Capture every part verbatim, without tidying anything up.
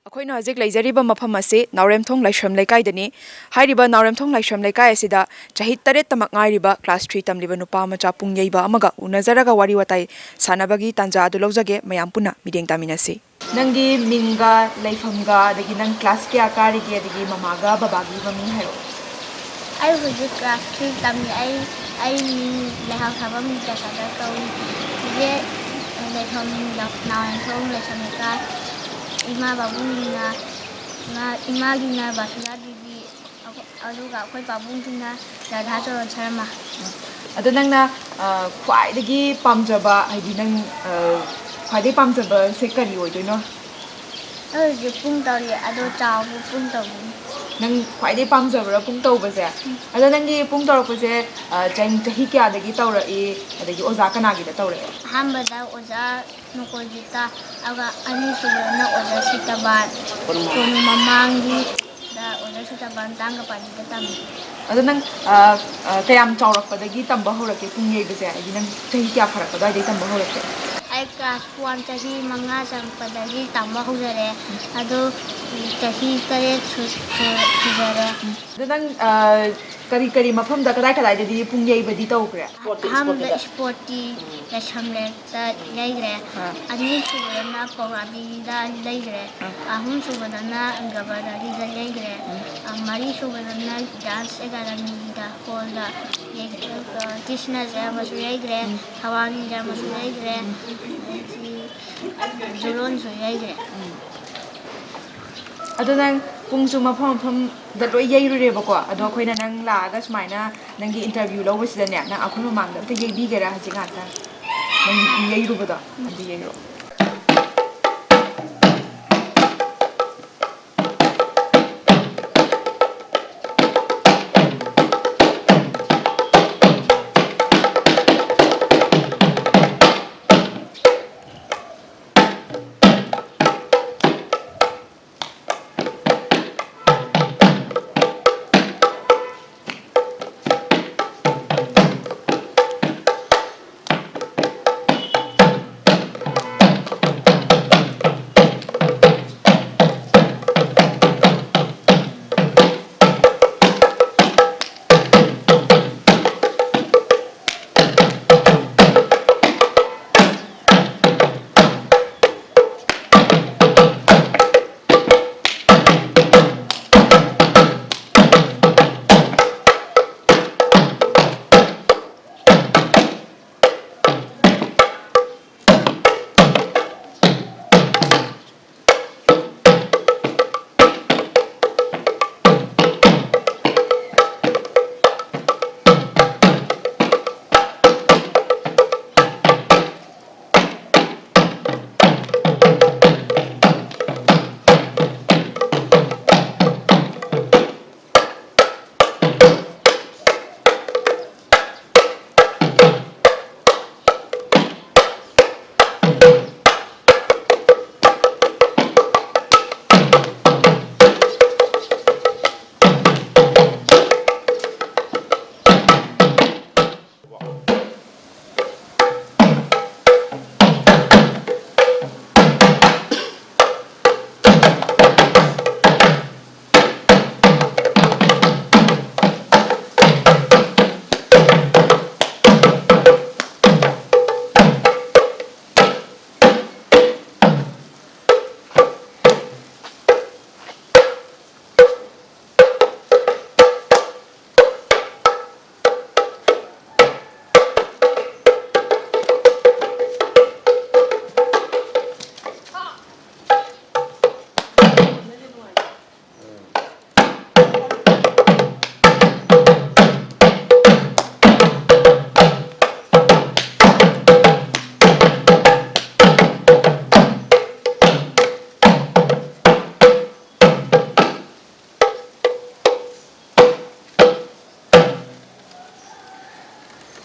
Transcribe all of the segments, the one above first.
ꯑꯩꯈꯣꯏꯅ ꯍꯧꯖꯤꯛ ꯂꯩꯖꯔꯤꯕ ꯃꯐꯝ ꯑꯁꯤ ꯅꯥꯎꯔꯦꯝꯊꯣꯡ ꯂꯥꯏꯁ꯭ꯔꯝ ꯂꯩꯀꯥꯏꯗꯅꯤ꯫ ꯍꯥꯏꯔꯤꯕ ꯅꯥꯎꯔꯦꯝꯊꯣꯡ ꯂꯥꯏꯁ꯭ꯔꯝ ꯂꯩꯀꯥꯏ ꯑꯁꯤꯗ ꯆꯍꯤ ꯇꯔꯦꯠꯇꯃꯛ ꯉꯥꯏꯔꯤꯕ class three ꯇꯝꯂꯤꯕ ꯅꯨꯄꯥ ꯃꯆꯥ ꯄꯨꯡ ꯌꯩꯕ ꯑꯃꯒ ꯎꯅꯖꯔꯒ ꯋꯥꯔꯤ ꯋꯥꯇꯥꯏ ꯁꯥꯟꯅꯕꯒꯤ ꯇꯥꯟꯖꯥ ꯑꯗꯨ ꯂꯧꯖꯒꯦ꯫ ꯃꯌꯥꯝ ꯄꯨꯟꯅ ꯃꯤꯠꯌꯦꯡ ꯇꯥꯃꯤꯟꯅꯁꯤ꯫ ꯅꯪꯒꯤ ꯃꯤꯡꯒ ꯂꯩꯐꯝꯒ, ꯑꯗꯒꯤ ꯅꯪ class ꯀꯌꯥ ꯀꯥꯔꯤꯒꯦ, ꯑꯗꯒꯤ ꯃꯃꯥꯒ ꯕꯕꯥꯒꯤ ꯃꯃꯤꯡ ꯍꯥꯏꯔꯛꯑꯣ꯫ ꯑꯩ ꯍꯧꯖꯤꯛ class three ꯇꯝꯃꯤ꯫ ꯑꯩ, ꯑꯩ ꯃꯤꯡ ꯂꯩꯍꯥꯎꯊꯥꯕꯝ ꯕꯤꯗ꯭ꯌꯥꯁꯥꯒꯔ ꯀꯧꯏ꯫ ꯍꯧꯖꯤꯛ ꯂꯩꯐꯝ ꯅꯥꯎꯔꯦꯝꯊꯣꯡ ꯂꯥꯏꯁ꯭ꯔꯝ ꯂꯩꯀꯥꯏ꯫ ꯏꯃꯥ ꯄꯥꯕꯨꯡꯒꯤꯅ, ꯏꯃꯥ, ꯏꯃꯥꯒꯤꯅ ꯕꯥꯁꯨꯗꯥ ꯗꯦꯕꯤ, ꯑꯗꯨꯒ ꯑꯩꯈꯣꯏ ꯄꯥꯕꯨꯡꯒꯤꯅ ꯔꯥꯙꯥ ꯆꯣꯔꯟ ꯁꯔꯃ꯫ ꯑꯗꯣ ꯅꯪꯅ, ꯑ, ꯈ꯭ꯋꯥꯏꯗꯒꯤ ꯄꯥꯝꯖꯕ, ꯍꯥꯏꯗꯤ ꯅꯪ, ꯑ, ꯈ꯭ꯋꯥꯏꯗꯒꯤ ꯄꯥꯝꯖꯕꯁꯦ ꯀꯔꯤ ꯑꯣꯏꯗꯣꯏꯅꯣ? ꯑꯩ ꯍꯧꯖꯤꯛ ꯄꯨꯡ ꯇꯧꯔꯤ, ꯑꯗꯣ ꯆꯥꯎꯕ ꯄꯨꯡ ꯇꯧꯗꯣꯏꯅꯤ꯫ ꯅꯪ ꯈ꯭ꯋꯥꯏꯗꯒꯤ ꯄꯥꯝꯖꯕ꯭ꯔꯥ ꯄꯨꯡ ꯇꯧꯕꯁꯦ? ꯎꯝ꯫ ꯑꯗꯣ ꯅꯪꯒꯤ ꯄꯨꯡ ꯇꯧꯔꯛꯄꯁꯦ, ꯑ, ꯆꯍꯤ, ꯆꯍꯤ ꯀꯌꯥꯗꯒꯤ ꯇꯧꯔꯛꯏ? ꯑꯗꯒꯤ ꯑꯣꯖꯥ ꯀꯅꯥꯒꯤꯗ ꯇꯧꯔꯛꯏ? ꯑꯍꯥꯟꯕꯗ ꯑꯣꯖꯥ ꯅꯣꯀꯣꯖꯤꯠꯇ, ꯑꯗꯨꯒ ꯑꯅꯤꯁꯨꯕꯗꯅ ꯑꯣꯖꯥ ꯁꯤꯇꯕꯥꯟ꯫ ꯀꯣꯅꯨꯡ ꯃꯃꯥꯡꯒꯤꯗ ꯑꯣꯖꯥ ꯁꯤꯇꯕꯥꯟ ꯇꯥꯡꯒꯄꯥꯂꯤꯗ ꯇꯝꯃꯤ꯫ ꯑꯗꯣ ꯅꯪ, ꯑ, ꯑ, ꯀꯌꯥꯝ ꯆꯥꯎꯔꯛꯄꯗꯒꯤ ꯇꯝꯕ ꯍꯧꯔꯛꯀꯦ ꯄꯨꯡ ꯌꯩꯕꯁꯦ? ꯍꯥꯏꯗꯤ ꯅꯪ ꯆꯍꯤ ꯀꯌꯥ ꯐꯥꯔꯛꯄ ꯑꯗꯨꯋꯥꯏꯗꯒꯤ ꯇꯝꯕ ꯍꯧꯔꯛꯀꯦ? ꯑꯩ class one ꯆꯍꯤ ꯃꯉꯥ ꯆꯪꯉꯛꯄꯗꯒꯤ ꯇꯝꯕ ꯍꯧꯖꯔꯦ꯫ ꯑꯗꯣ ꯆꯍꯤ ꯇꯔꯦꯠ ꯁꯨ-, ꯁꯨ-, ꯁꯨꯖꯔꯦ꯫ ꯑꯗꯣ ꯅꯪ, ꯑ, ꯀꯔꯤ ꯀꯔꯤ ꯃꯐꯝꯗ, ꯀꯗꯥꯏ ꯀꯗꯥꯏꯗꯗꯤ ꯄꯨꯡ ꯌꯩꯕꯗꯤ ꯇꯧꯈ꯭ꯔꯦ? ꯑꯍꯥꯟꯕꯗ ꯏꯁꯄꯣꯔꯠꯇꯤ ꯂꯥꯏꯁ꯭ꯔꯝꯂꯦꯟꯗ ꯂꯩꯈ꯭ꯔꯦ꯫ ꯑꯥ꯫ ꯑꯅꯤꯁꯨꯕꯗꯅ ꯀꯧꯔꯥꯕꯤꯗ ꯂꯩꯈ꯭ꯔꯦ꯫ ꯑꯥ꯫ ꯑꯍꯨꯝꯁꯨꯕꯗꯅ ꯒꯕꯔꯅꯔꯤꯗ ꯂꯩꯈ꯭ꯔꯦ꯫ ꯎꯝ꯫ ꯑ, ꯃꯔꯤꯁꯨꯕꯗꯅ dance academyꯗ, hallꯗ ꯂꯩꯈ꯭ꯔꯦ꯫ ꯑꯗꯨꯒ ꯀ꯭ꯔꯤꯁꯅ ꯖꯔꯃꯁꯨ ꯂꯩꯈ꯭ꯔꯦ, ꯎꯝ꯫ ꯊꯋꯥꯟ ꯖꯔꯃꯁꯨ ꯂꯩꯈ꯭ꯔꯦ꯫ ꯎꯝ꯫ ꯑꯗꯒꯤ ꯖꯨꯂꯣꯟꯁꯨ ꯂꯩꯈ꯭ꯔꯦ꯫ ꯎꯝ꯫ ꯑꯗꯣ ꯅꯪ ꯄꯨꯡꯁꯨ ꯃꯐꯝ ꯃꯐꯝꯗ ꯂꯣꯏ ꯌꯩꯔꯨꯔꯦꯕꯀꯣ꯫ ꯑꯗꯣ ꯑꯩꯈꯣꯏꯅ ꯅꯪ ꯂꯥꯛꯑꯒ ꯁꯨꯃꯥꯏꯅ ꯅꯪꯒꯤ interview ꯂꯧꯕꯁꯤꯗꯅꯦ, ꯅꯪ ꯑꯩꯈꯣꯏ ꯃꯃꯥꯡꯗ ꯑꯝꯇ ꯌꯩꯕꯤꯒꯦꯔꯥ ꯍꯧꯖꯤꯛ ꯉꯥꯛꯇꯪ? ꯅꯪꯒꯤ ꯄꯨꯡ ꯌꯩꯔꯨꯕꯗꯣ ꯑꯝꯇ ꯌꯩꯔꯛꯑꯣ꯫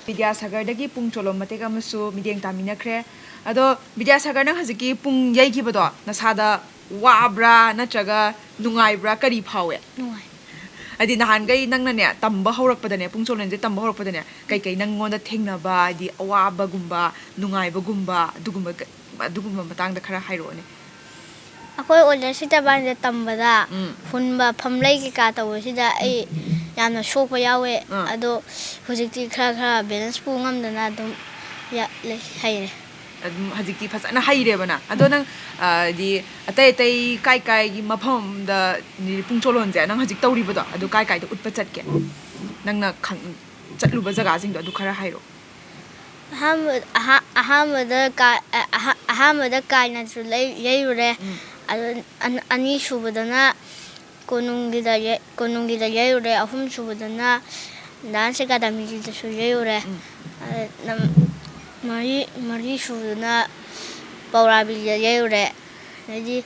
ꯕꯤꯗ꯭ꯌꯥꯁꯥꯒꯔꯗꯒꯤ ꯄꯨꯡ ꯆꯣꯂꯣꯝ ꯃꯇꯦꯛ ꯑꯃꯁꯨ ꯃꯤꯠꯌꯦꯡ ꯇꯥꯃꯤꯟꯅꯈ꯭ꯔꯦ꯫ ꯑꯗꯣ ꯕꯤꯗ꯭ꯌꯥꯁꯥꯒꯔ, ꯅꯪ ꯍꯧꯖꯤꯛꯀꯤ ꯄꯨꯡ ꯌꯩꯈꯤꯕꯗꯣ ꯅꯁꯥꯗ ꯋꯥꯕ꯭ꯔꯥ ꯅꯠꯇ꯭ꯔꯒ ꯅꯨꯡꯉꯥꯏꯕ꯭ꯔꯥ, ꯀꯔꯤ ꯐꯥꯎꯋꯦ? ꯅꯨꯡꯉꯥꯏ꯫ ꯍꯥꯏꯗꯤ ꯅꯍꯥꯟꯈꯩ ꯅꯪꯅꯅꯦ ꯇꯝꯕ ꯍꯧꯔꯛꯄꯗꯅꯦ, ꯄꯨꯡ ꯆꯣꯂꯣꯝꯁꯦ ꯇꯝꯕ ꯍꯧꯔꯛꯄꯗꯅꯦ, ꯀꯩꯀꯩ ꯅꯪꯉꯣꯟꯗ ꯊꯦꯡꯅꯕ, ꯍꯥꯏꯗꯤ ꯑꯋꯥꯕꯒꯨꯝꯕ, ꯅꯨꯡꯉꯥꯏꯕꯒꯨꯝꯕ, ꯑꯗꯨꯒꯨꯝꯕ ꯀ-, ꯑꯗꯨꯒꯨꯝꯕ ꯃꯇꯥꯡꯗ ꯈꯔ ꯍꯥꯏꯔꯛꯑꯣꯅꯦ꯫ ꯑꯩꯈꯣꯏ ꯑꯣꯖꯥ ꯁꯤꯇꯕꯥꯟꯗ ꯇꯝꯕꯗ ꯎꯝ꯫ ꯍꯨꯟꯕ ꯐꯝꯂꯩ ꯀꯩꯀꯥ ꯇꯧꯕꯁꯤꯗ ꯑꯩ ꯌꯥꯝꯅ ꯁꯣꯛꯄ ꯌꯥꯎꯋꯦ꯫ ꯑꯥ꯫ ꯑꯗꯣ ꯍꯧꯖꯤꯛꯇꯤ ꯈꯔ ꯈꯔ ꯕꯦꯂꯦꯟꯁ ꯄꯨ ꯉꯝꯗꯅ ꯑꯗꯨꯝ ꯌꯥ-, ꯂꯩ-, ꯍꯩꯔꯦ꯫ ꯑꯗꯨꯝ ꯍꯧꯖꯤꯛꯇꯤ ꯐꯖꯅ ꯍꯩꯔꯦꯕ ꯅꯪ꯫ ꯑꯗꯣ ꯅꯪ, ꯑ, ꯍꯥꯏꯗꯤ ꯑꯇꯩ ꯑꯇꯩ ꯀꯥꯏ ꯀꯥꯏꯒꯤ ꯃꯐꯝꯗ ꯄꯨꯡ ꯆꯣꯂꯣꯝꯁꯦ ꯅꯪ ꯍꯧꯖꯤꯛ ꯇꯧꯔꯤꯕꯗꯣ ꯑꯗꯨ ꯀꯥꯏ ꯀꯥꯏꯗ ꯎꯠꯄ ꯆꯠꯀꯦ? ꯅꯪꯅ ꯈꯪ-, ꯆꯠꯂꯨꯕ ꯖꯒꯥꯁꯤꯡꯗꯣ ꯑꯗꯨ ꯈꯔ ꯍꯥꯏꯔꯛꯑꯣ꯫ ꯑꯍꯥꯟꯕ-, ꯑꯍꯥ-, ꯑꯍꯥꯟꯕꯗ ꯀꯥ-, ꯑ-, ꯑꯍꯥ-, ꯑꯍꯥꯟꯕꯗ ꯀꯥꯏꯅꯁꯨ ꯂꯩ-, ꯌꯩꯔꯨꯔꯦ꯫ ꯎꯝ꯫ ꯑꯗꯨ ꯑꯟ-, ꯑꯅꯤꯁꯨꯕꯗꯅ ꯀꯣꯅꯨꯡꯒꯤꯗ ꯌꯩ-, ꯀꯣꯅꯨꯡꯒꯤꯗ ꯌꯩꯔꯨꯔꯦ꯫ ꯑꯍꯨꯝꯁꯨꯕꯗꯅ ꯗꯥꯟꯁ ꯑꯦꯀꯥꯗꯃꯤꯒꯤꯗꯁꯨ ꯌꯩꯔꯨꯔꯦ꯫ ꯎꯝ꯫ ꯑꯗ ꯅꯝ-, ꯃꯔꯤ, ꯃꯔꯤꯁꯨꯕꯗꯅ ꯄꯧꯔꯥꯕꯤꯗ ꯌꯩꯔꯨꯔꯦ꯫ ꯑꯗꯩꯗꯤ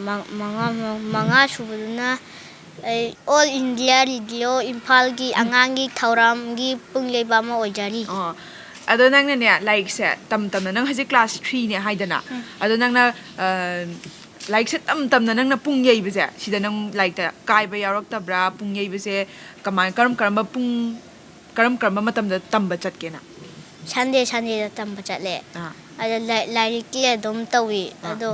ꯃ-, ꯃꯉꯥ, ꯃ-, ꯃꯉꯥꯁꯨꯕꯗꯨꯅ ꯑꯩ ꯑꯣꯜ ꯏꯟꯗꯤꯌꯥ ꯔꯦꯗꯤꯑꯣ ꯏꯝꯐꯥꯜꯒꯤ ꯑꯉꯥꯡꯒꯤ ꯊꯧꯔꯝꯒꯤ ꯄꯨꯡ ꯌꯩꯕ ꯑꯃ ꯑꯣꯏꯖꯔꯤ꯫ ꯑꯣ꯫ ꯑꯗꯣ ꯅꯪꯅꯅꯦ ꯂꯥꯏꯔꯤꯛꯁꯦ ꯇꯝ ꯇꯝꯅ, ꯅꯪ ꯍꯧꯖꯤꯛ ꯀ꯭ꯂꯥꯁ ꯊ꯭ꯔꯤꯅꯦ ꯍꯥꯏꯗꯅ꯫ ꯎꯝ꯫ ꯑꯗꯣ ꯅꯪꯅ, ꯑ, ꯂꯥꯏꯔꯤꯛꯁꯦ ꯇꯝ ꯇꯝꯅ ꯅꯪꯅ ꯄꯨꯡ ꯌꯩꯕꯁꯦ, ꯁꯤꯗ ꯅꯪ ꯂꯥꯏꯔꯤꯛꯇ ꯀꯥꯏꯕ ꯌꯥꯎꯔꯛꯇꯕ꯭ꯔꯥ? ꯄꯨꯡ ꯌꯩꯕꯁꯦ ꯀꯃꯥꯏ-, ꯀꯔꯝ ꯀꯔꯝꯕ ꯄꯨꯡ, ꯀꯔꯝ ꯀꯔꯝꯕ ꯃꯇꯝꯗ ꯇꯝꯕ ꯆꯠꯀꯦ ꯅꯪ? ꯁꯟꯗꯦ ꯁꯟꯗꯦꯗ ꯇꯝꯕ ꯆꯠꯂꯦ꯫ ꯑꯥ꯫ ꯑꯗ ꯂꯥꯏ-, ꯂꯥꯏꯔꯤꯛꯇꯤ ꯑꯗꯨꯝ ꯇꯧꯏ꯫ ꯑꯥ꯫ ꯑꯗꯣ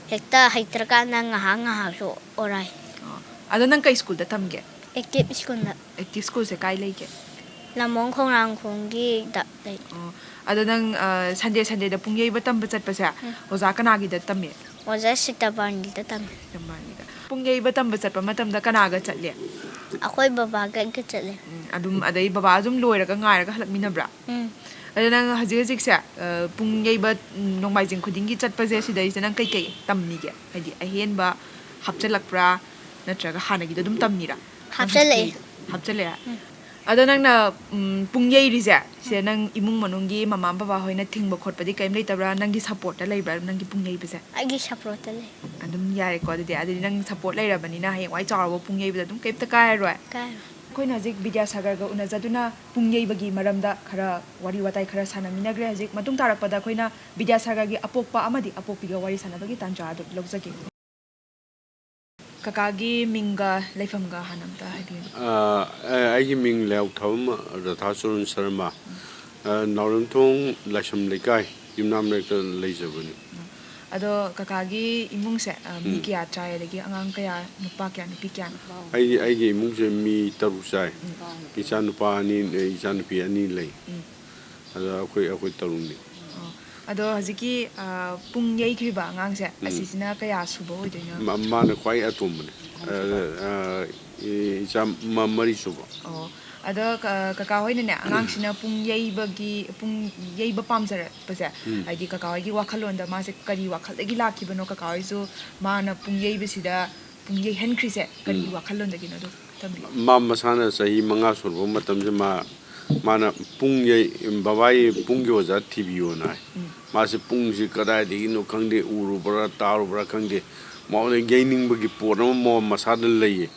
ꯍꯦꯛꯇ ꯍꯩꯇ꯭ꯔꯀꯥꯟꯗ ꯉꯥꯏꯍꯥꯛ ꯉꯥꯏꯍꯥꯛꯁꯨ ꯑꯣꯔꯥꯏ꯫ ꯑꯣ꯫ ꯑꯗꯣ ꯅꯪ ꯀꯩ ꯁ꯭ꯀꯨꯜꯗ ꯇꯝꯒꯦ? ꯑꯦꯛꯇꯤꯚ ꯁ꯭ꯀꯨꯜꯗ꯫ ꯑꯦꯛꯇꯤꯚ ꯁ꯭ꯀꯨꯜꯁꯦ ꯀꯥꯏ ꯂꯩꯒꯦ? ꯂꯝꯂꯣꯡ ꯈꯣꯡꯅꯥꯡꯈꯣꯡꯒꯤꯗ ꯂꯩ꯫ ꯑꯣ꯫ ꯑꯗꯣ ꯅꯪ, ꯑ, ꯁꯟꯗꯦ ꯁꯟꯗꯦꯗ ꯄꯨꯡ ꯌꯩꯕ ꯇꯝꯕ ꯆꯠꯄꯁꯦ ꯎꯝ꯫ ꯑꯣꯖꯥ ꯀꯅꯥꯒꯤꯗ ꯇꯝꯃꯦ? ꯑꯣꯖꯥ ꯁꯤꯇꯕꯥꯟꯒꯤꯗ ꯇꯝꯃꯤ꯫ ꯁꯤꯇꯕꯥꯟꯒꯤꯗ꯫ ꯄꯨꯡ ꯌꯩꯕ ꯇꯝꯕ ꯆꯠꯄ ꯃꯇꯝꯗ ꯀꯅꯥꯒ ꯆꯠꯂꯦ? ꯑꯩꯈꯣꯏ ꯕꯕꯥꯒ ꯑꯩꯒ ꯆꯠꯂꯦ꯫ ꯎꯝ, ꯑꯗꯨꯝ ꯑꯗꯩ ꯕꯕꯥ ꯑꯗꯨꯝ ꯂꯣꯏꯔꯒ ꯉꯥꯏꯔꯒ ꯍꯜꯂꯛꯃꯤꯟꯅꯕ꯭ꯔꯥ? ꯎꯝ꯫ ꯑꯗꯣ ꯅꯪ ꯍꯧꯖꯤꯛ ꯍꯧꯖꯤꯛꯁꯦ, ꯑ, ꯄꯨꯡ ꯌꯩꯕ, ꯎꯝ, ꯅꯣꯡꯃꯥꯏꯖꯤꯡ ꯈꯨꯗꯤꯡꯒꯤ ꯆꯠꯄꯁꯦ ꯁꯤꯗꯩꯁꯤꯗ ꯅꯪ ꯀꯩꯀꯩ ꯇꯝꯃꯤꯒꯦ? ꯍꯥꯏꯗꯤ ꯑꯍꯦꯟꯕ ꯍꯥꯞꯆꯜꯂꯛꯄ꯭ꯔꯥ? ꯅꯠꯇ꯭ꯔꯒ ꯍꯥꯟꯅꯒꯤꯗꯣ ꯑꯗꯨꯝ ꯇꯝꯃꯤꯔꯥ? ꯅꯪ ꯍꯧꯖꯤꯛ ꯍꯥꯞꯆꯜꯂꯛꯑꯦ꯫ ꯌꯩꯗꯣ? ꯍꯥꯞꯆꯜꯂꯛꯑꯦ? ꯎꯝ꯫ ꯑꯗꯣ ꯅꯪꯅ, ꯎꯝ, ꯄꯨꯡ ꯌꯩꯔꯤꯁꯦ, ꯁꯤꯗ ꯅꯪ ꯏꯃꯨꯡ ꯃꯅꯨꯡꯒꯤ ꯃꯃꯥ ꯕꯕꯥ ꯍꯣꯏꯅ ꯊꯤꯡꯕ ꯈꯣꯠꯄꯗꯤ ꯀꯔꯤꯝ ꯂꯩꯇꯕ꯭ꯔꯥ? ꯅꯪꯒꯤ ꯁꯞꯄꯣꯔꯠꯇ ꯂꯩꯕ꯭ꯔꯥ ꯅꯪꯒꯤ ꯄꯨꯡ ꯌꯩꯕꯁꯦ? ꯑꯩꯒꯤ ꯁꯞꯄꯣꯔꯠꯇ ꯂꯩ꯫ ꯑꯗꯨꯝ ꯌꯥꯔꯦꯀꯣ ꯑꯗꯨꯗꯤ꯫ ꯑꯗꯨꯗꯤ ꯅꯪ ꯁꯞꯄꯣꯔꯠ ꯂꯩꯔꯕꯅꯤꯅ ꯍꯌꯦꯡꯋꯥꯏ ꯆꯥꯎꯔꯕ ꯄꯨꯡ ꯌꯩꯕꯗ ꯑꯗꯨꯝ ꯀꯩꯝꯇ ꯀꯥꯏꯔꯔꯣꯏ? ꯀꯥꯏꯔꯣꯏ꯫ ꯑꯩꯈꯣꯏꯅ ꯍꯧꯖꯤꯛ ꯕꯤꯗ꯭ꯌꯥꯁꯥꯒꯔꯒ ꯎꯅꯖꯗꯨꯅ ꯄꯨꯡ ꯌꯩꯕꯒꯤ ꯃꯔꯝꯗ ꯈꯔ ꯋꯥꯔꯤ ꯋꯥꯇꯥꯏ ꯈꯔ ꯁꯥꯟꯅꯃꯤꯟꯅꯈ꯭ꯔꯦ꯫ ꯍꯧꯖꯤꯛ ꯃꯇꯨꯡ ꯇꯥꯔꯛꯄꯗ ꯑꯩꯈꯣꯏꯅ ꯕꯤꯗ꯭ꯌꯥꯁꯥꯒꯔꯒꯤ ꯑꯄꯣꯛꯄ ꯑꯃꯗꯤ ꯑꯄꯣꯛꯄꯤꯒ ꯋꯥꯔꯤ ꯁꯥꯟꯅꯕꯒꯤ ꯇꯥꯟꯖꯥ ꯑꯗꯨ ꯂꯧꯖꯒꯦ꯫ ꯀꯀꯥꯒꯤ ꯃꯤꯡꯒ ꯂꯩꯐꯝꯒ ꯍꯥꯟꯅ ꯑꯝꯇ ꯍꯥꯏꯕꯤꯌꯨ꯫ ꯑ, ꯑꯩꯒꯤ ꯃꯤꯡ ꯂꯩꯍꯥꯎꯊꯥꯕꯝ ꯔꯥꯙꯥꯆꯔꯟ ꯁꯔꯃ꯫ ꯑ, ꯅꯥꯎꯔꯦꯝꯊꯣꯡ ꯂꯥꯏꯁ꯭ꯔꯝ ꯂꯩꯀꯥꯏ, ꯌꯨꯝꯅꯥꯝ ꯂꯩꯔꯛꯇ ꯂꯩꯖꯕꯅꯤ꯫ ꯑꯗꯣ ꯀꯀꯥꯒꯤ ꯏꯃꯨꯡꯁꯦ, ꯑ, ꯃꯤ ꯎꯝ꯫ ꯀꯌꯥ ꯆꯥꯏ? ꯑꯗꯒꯤ ꯑꯉꯥꯡ ꯀꯌꯥ, ꯅꯨꯄꯥ ꯀꯌꯥ, ꯅꯨꯄꯤ ꯀꯌꯥꯅꯣ? ꯑꯩꯒꯤ ꯑꯩꯒꯤ ꯏꯃꯨꯡꯁꯦ ꯃꯤ ꯇꯔꯨꯛ ꯆꯥꯏ꯫ ꯏꯆꯥ ꯅꯨꯄꯥ ꯑꯅꯤ, ꯏꯆꯥ ꯅꯨꯄꯤ ꯑꯅꯤ ꯂꯩ꯫ ꯎꯝ꯫ ꯑꯗ ꯑꯩꯈꯣꯏ ꯑꯩꯈꯣꯏ ꯇꯔꯨꯛꯅꯤ꯫ ꯑꯣ꯫ ꯑꯗꯣ ꯍꯧꯖꯤꯛꯀꯤ, ꯑ, ꯄꯨꯡ ꯌꯩꯈ꯭ꯔꯤꯕ ꯑꯉꯥꯡꯁꯦ, ꯎꯝ꯫ ꯑꯁꯤꯁꯤꯅ ꯀꯌꯥ ꯁꯨꯕ ꯑꯣꯏꯗꯣꯏꯅꯣ? ꯃꯥ- ꯃꯥꯅ ꯈ꯭ꯋꯥꯏ ꯑꯇꯣꯝꯕꯅꯤ꯫ ꯑ, ꯑ, ꯏ- ꯏꯆꯥ ꯃ- ꯃꯔꯤ ꯁꯨꯕ꯫ ꯑꯣ꯫ ꯑꯗꯣ ꯀ- ꯀꯀꯥ ꯍꯣꯏꯅꯅꯦ, ꯑꯉꯥꯡꯁꯤꯅ ꯄꯨꯡ ꯌꯩꯕꯒꯤ, ꯄꯨꯡ ꯌꯩꯕ ꯄꯥꯝꯖꯔꯛꯄꯁꯦ, ꯎꯝ꯫ ꯍꯥꯏꯗꯤ ꯀꯀꯥ ꯍꯣꯏꯒꯤ ꯋꯥꯈꯜꯂꯣꯟꯗ ꯃꯥꯁꯦ ꯀꯔꯤ ꯋꯥꯈꯜꯗꯒꯤ ꯂꯥꯛꯈꯤꯕꯅꯣ? ꯀꯀꯥ ꯍꯣꯏꯁꯨ ꯃꯥꯅ ꯄꯨꯡ ꯌꯩꯕꯁꯤꯗ, ꯄꯨꯡ ꯌꯩꯍꯟꯈ꯭ꯔꯤꯁꯦ ꯀꯔꯤ ꯎꯝ꯫ ꯋꯥꯈꯜꯂꯣꯟꯗꯒꯤꯅꯣ? ꯑꯗꯨ ꯊꯝꯕꯤꯌꯨ꯫ ꯃꯥ ꯃꯁꯥꯅ ꯆꯍꯤ ꯃꯉꯥ ꯁꯨꯔꯛꯄ ꯃꯇꯝꯁꯦ ꯃꯥ, ꯃꯥꯅ ꯄꯨꯡ ꯌꯩ-, "ꯕꯕꯥ, ꯑꯩ ꯄꯨꯡꯒꯤ ꯑꯣꯖꯥ ꯊꯤꯕꯤꯌꯣꯅ" ꯍꯥꯏ꯫ ꯎꯝ꯫ ꯃꯥꯁꯦ ꯄꯨꯡꯁꯤ ꯀꯗꯥꯏꯗꯒꯤꯅꯣ ꯈꯪꯗꯦ, ꯎꯔꯨꯕ꯭ꯔꯥ ꯇꯥꯔꯨꯕ꯭ꯔꯥ ꯈꯪꯗꯦ, ꯃꯉꯣꯟꯗ ꯌꯩꯅꯤꯡꯕꯒꯤ ꯄꯣꯠ ꯑꯃ ꯃꯉꯣꯟ ꯃꯁꯥꯗ ꯂꯩꯌꯦ꯫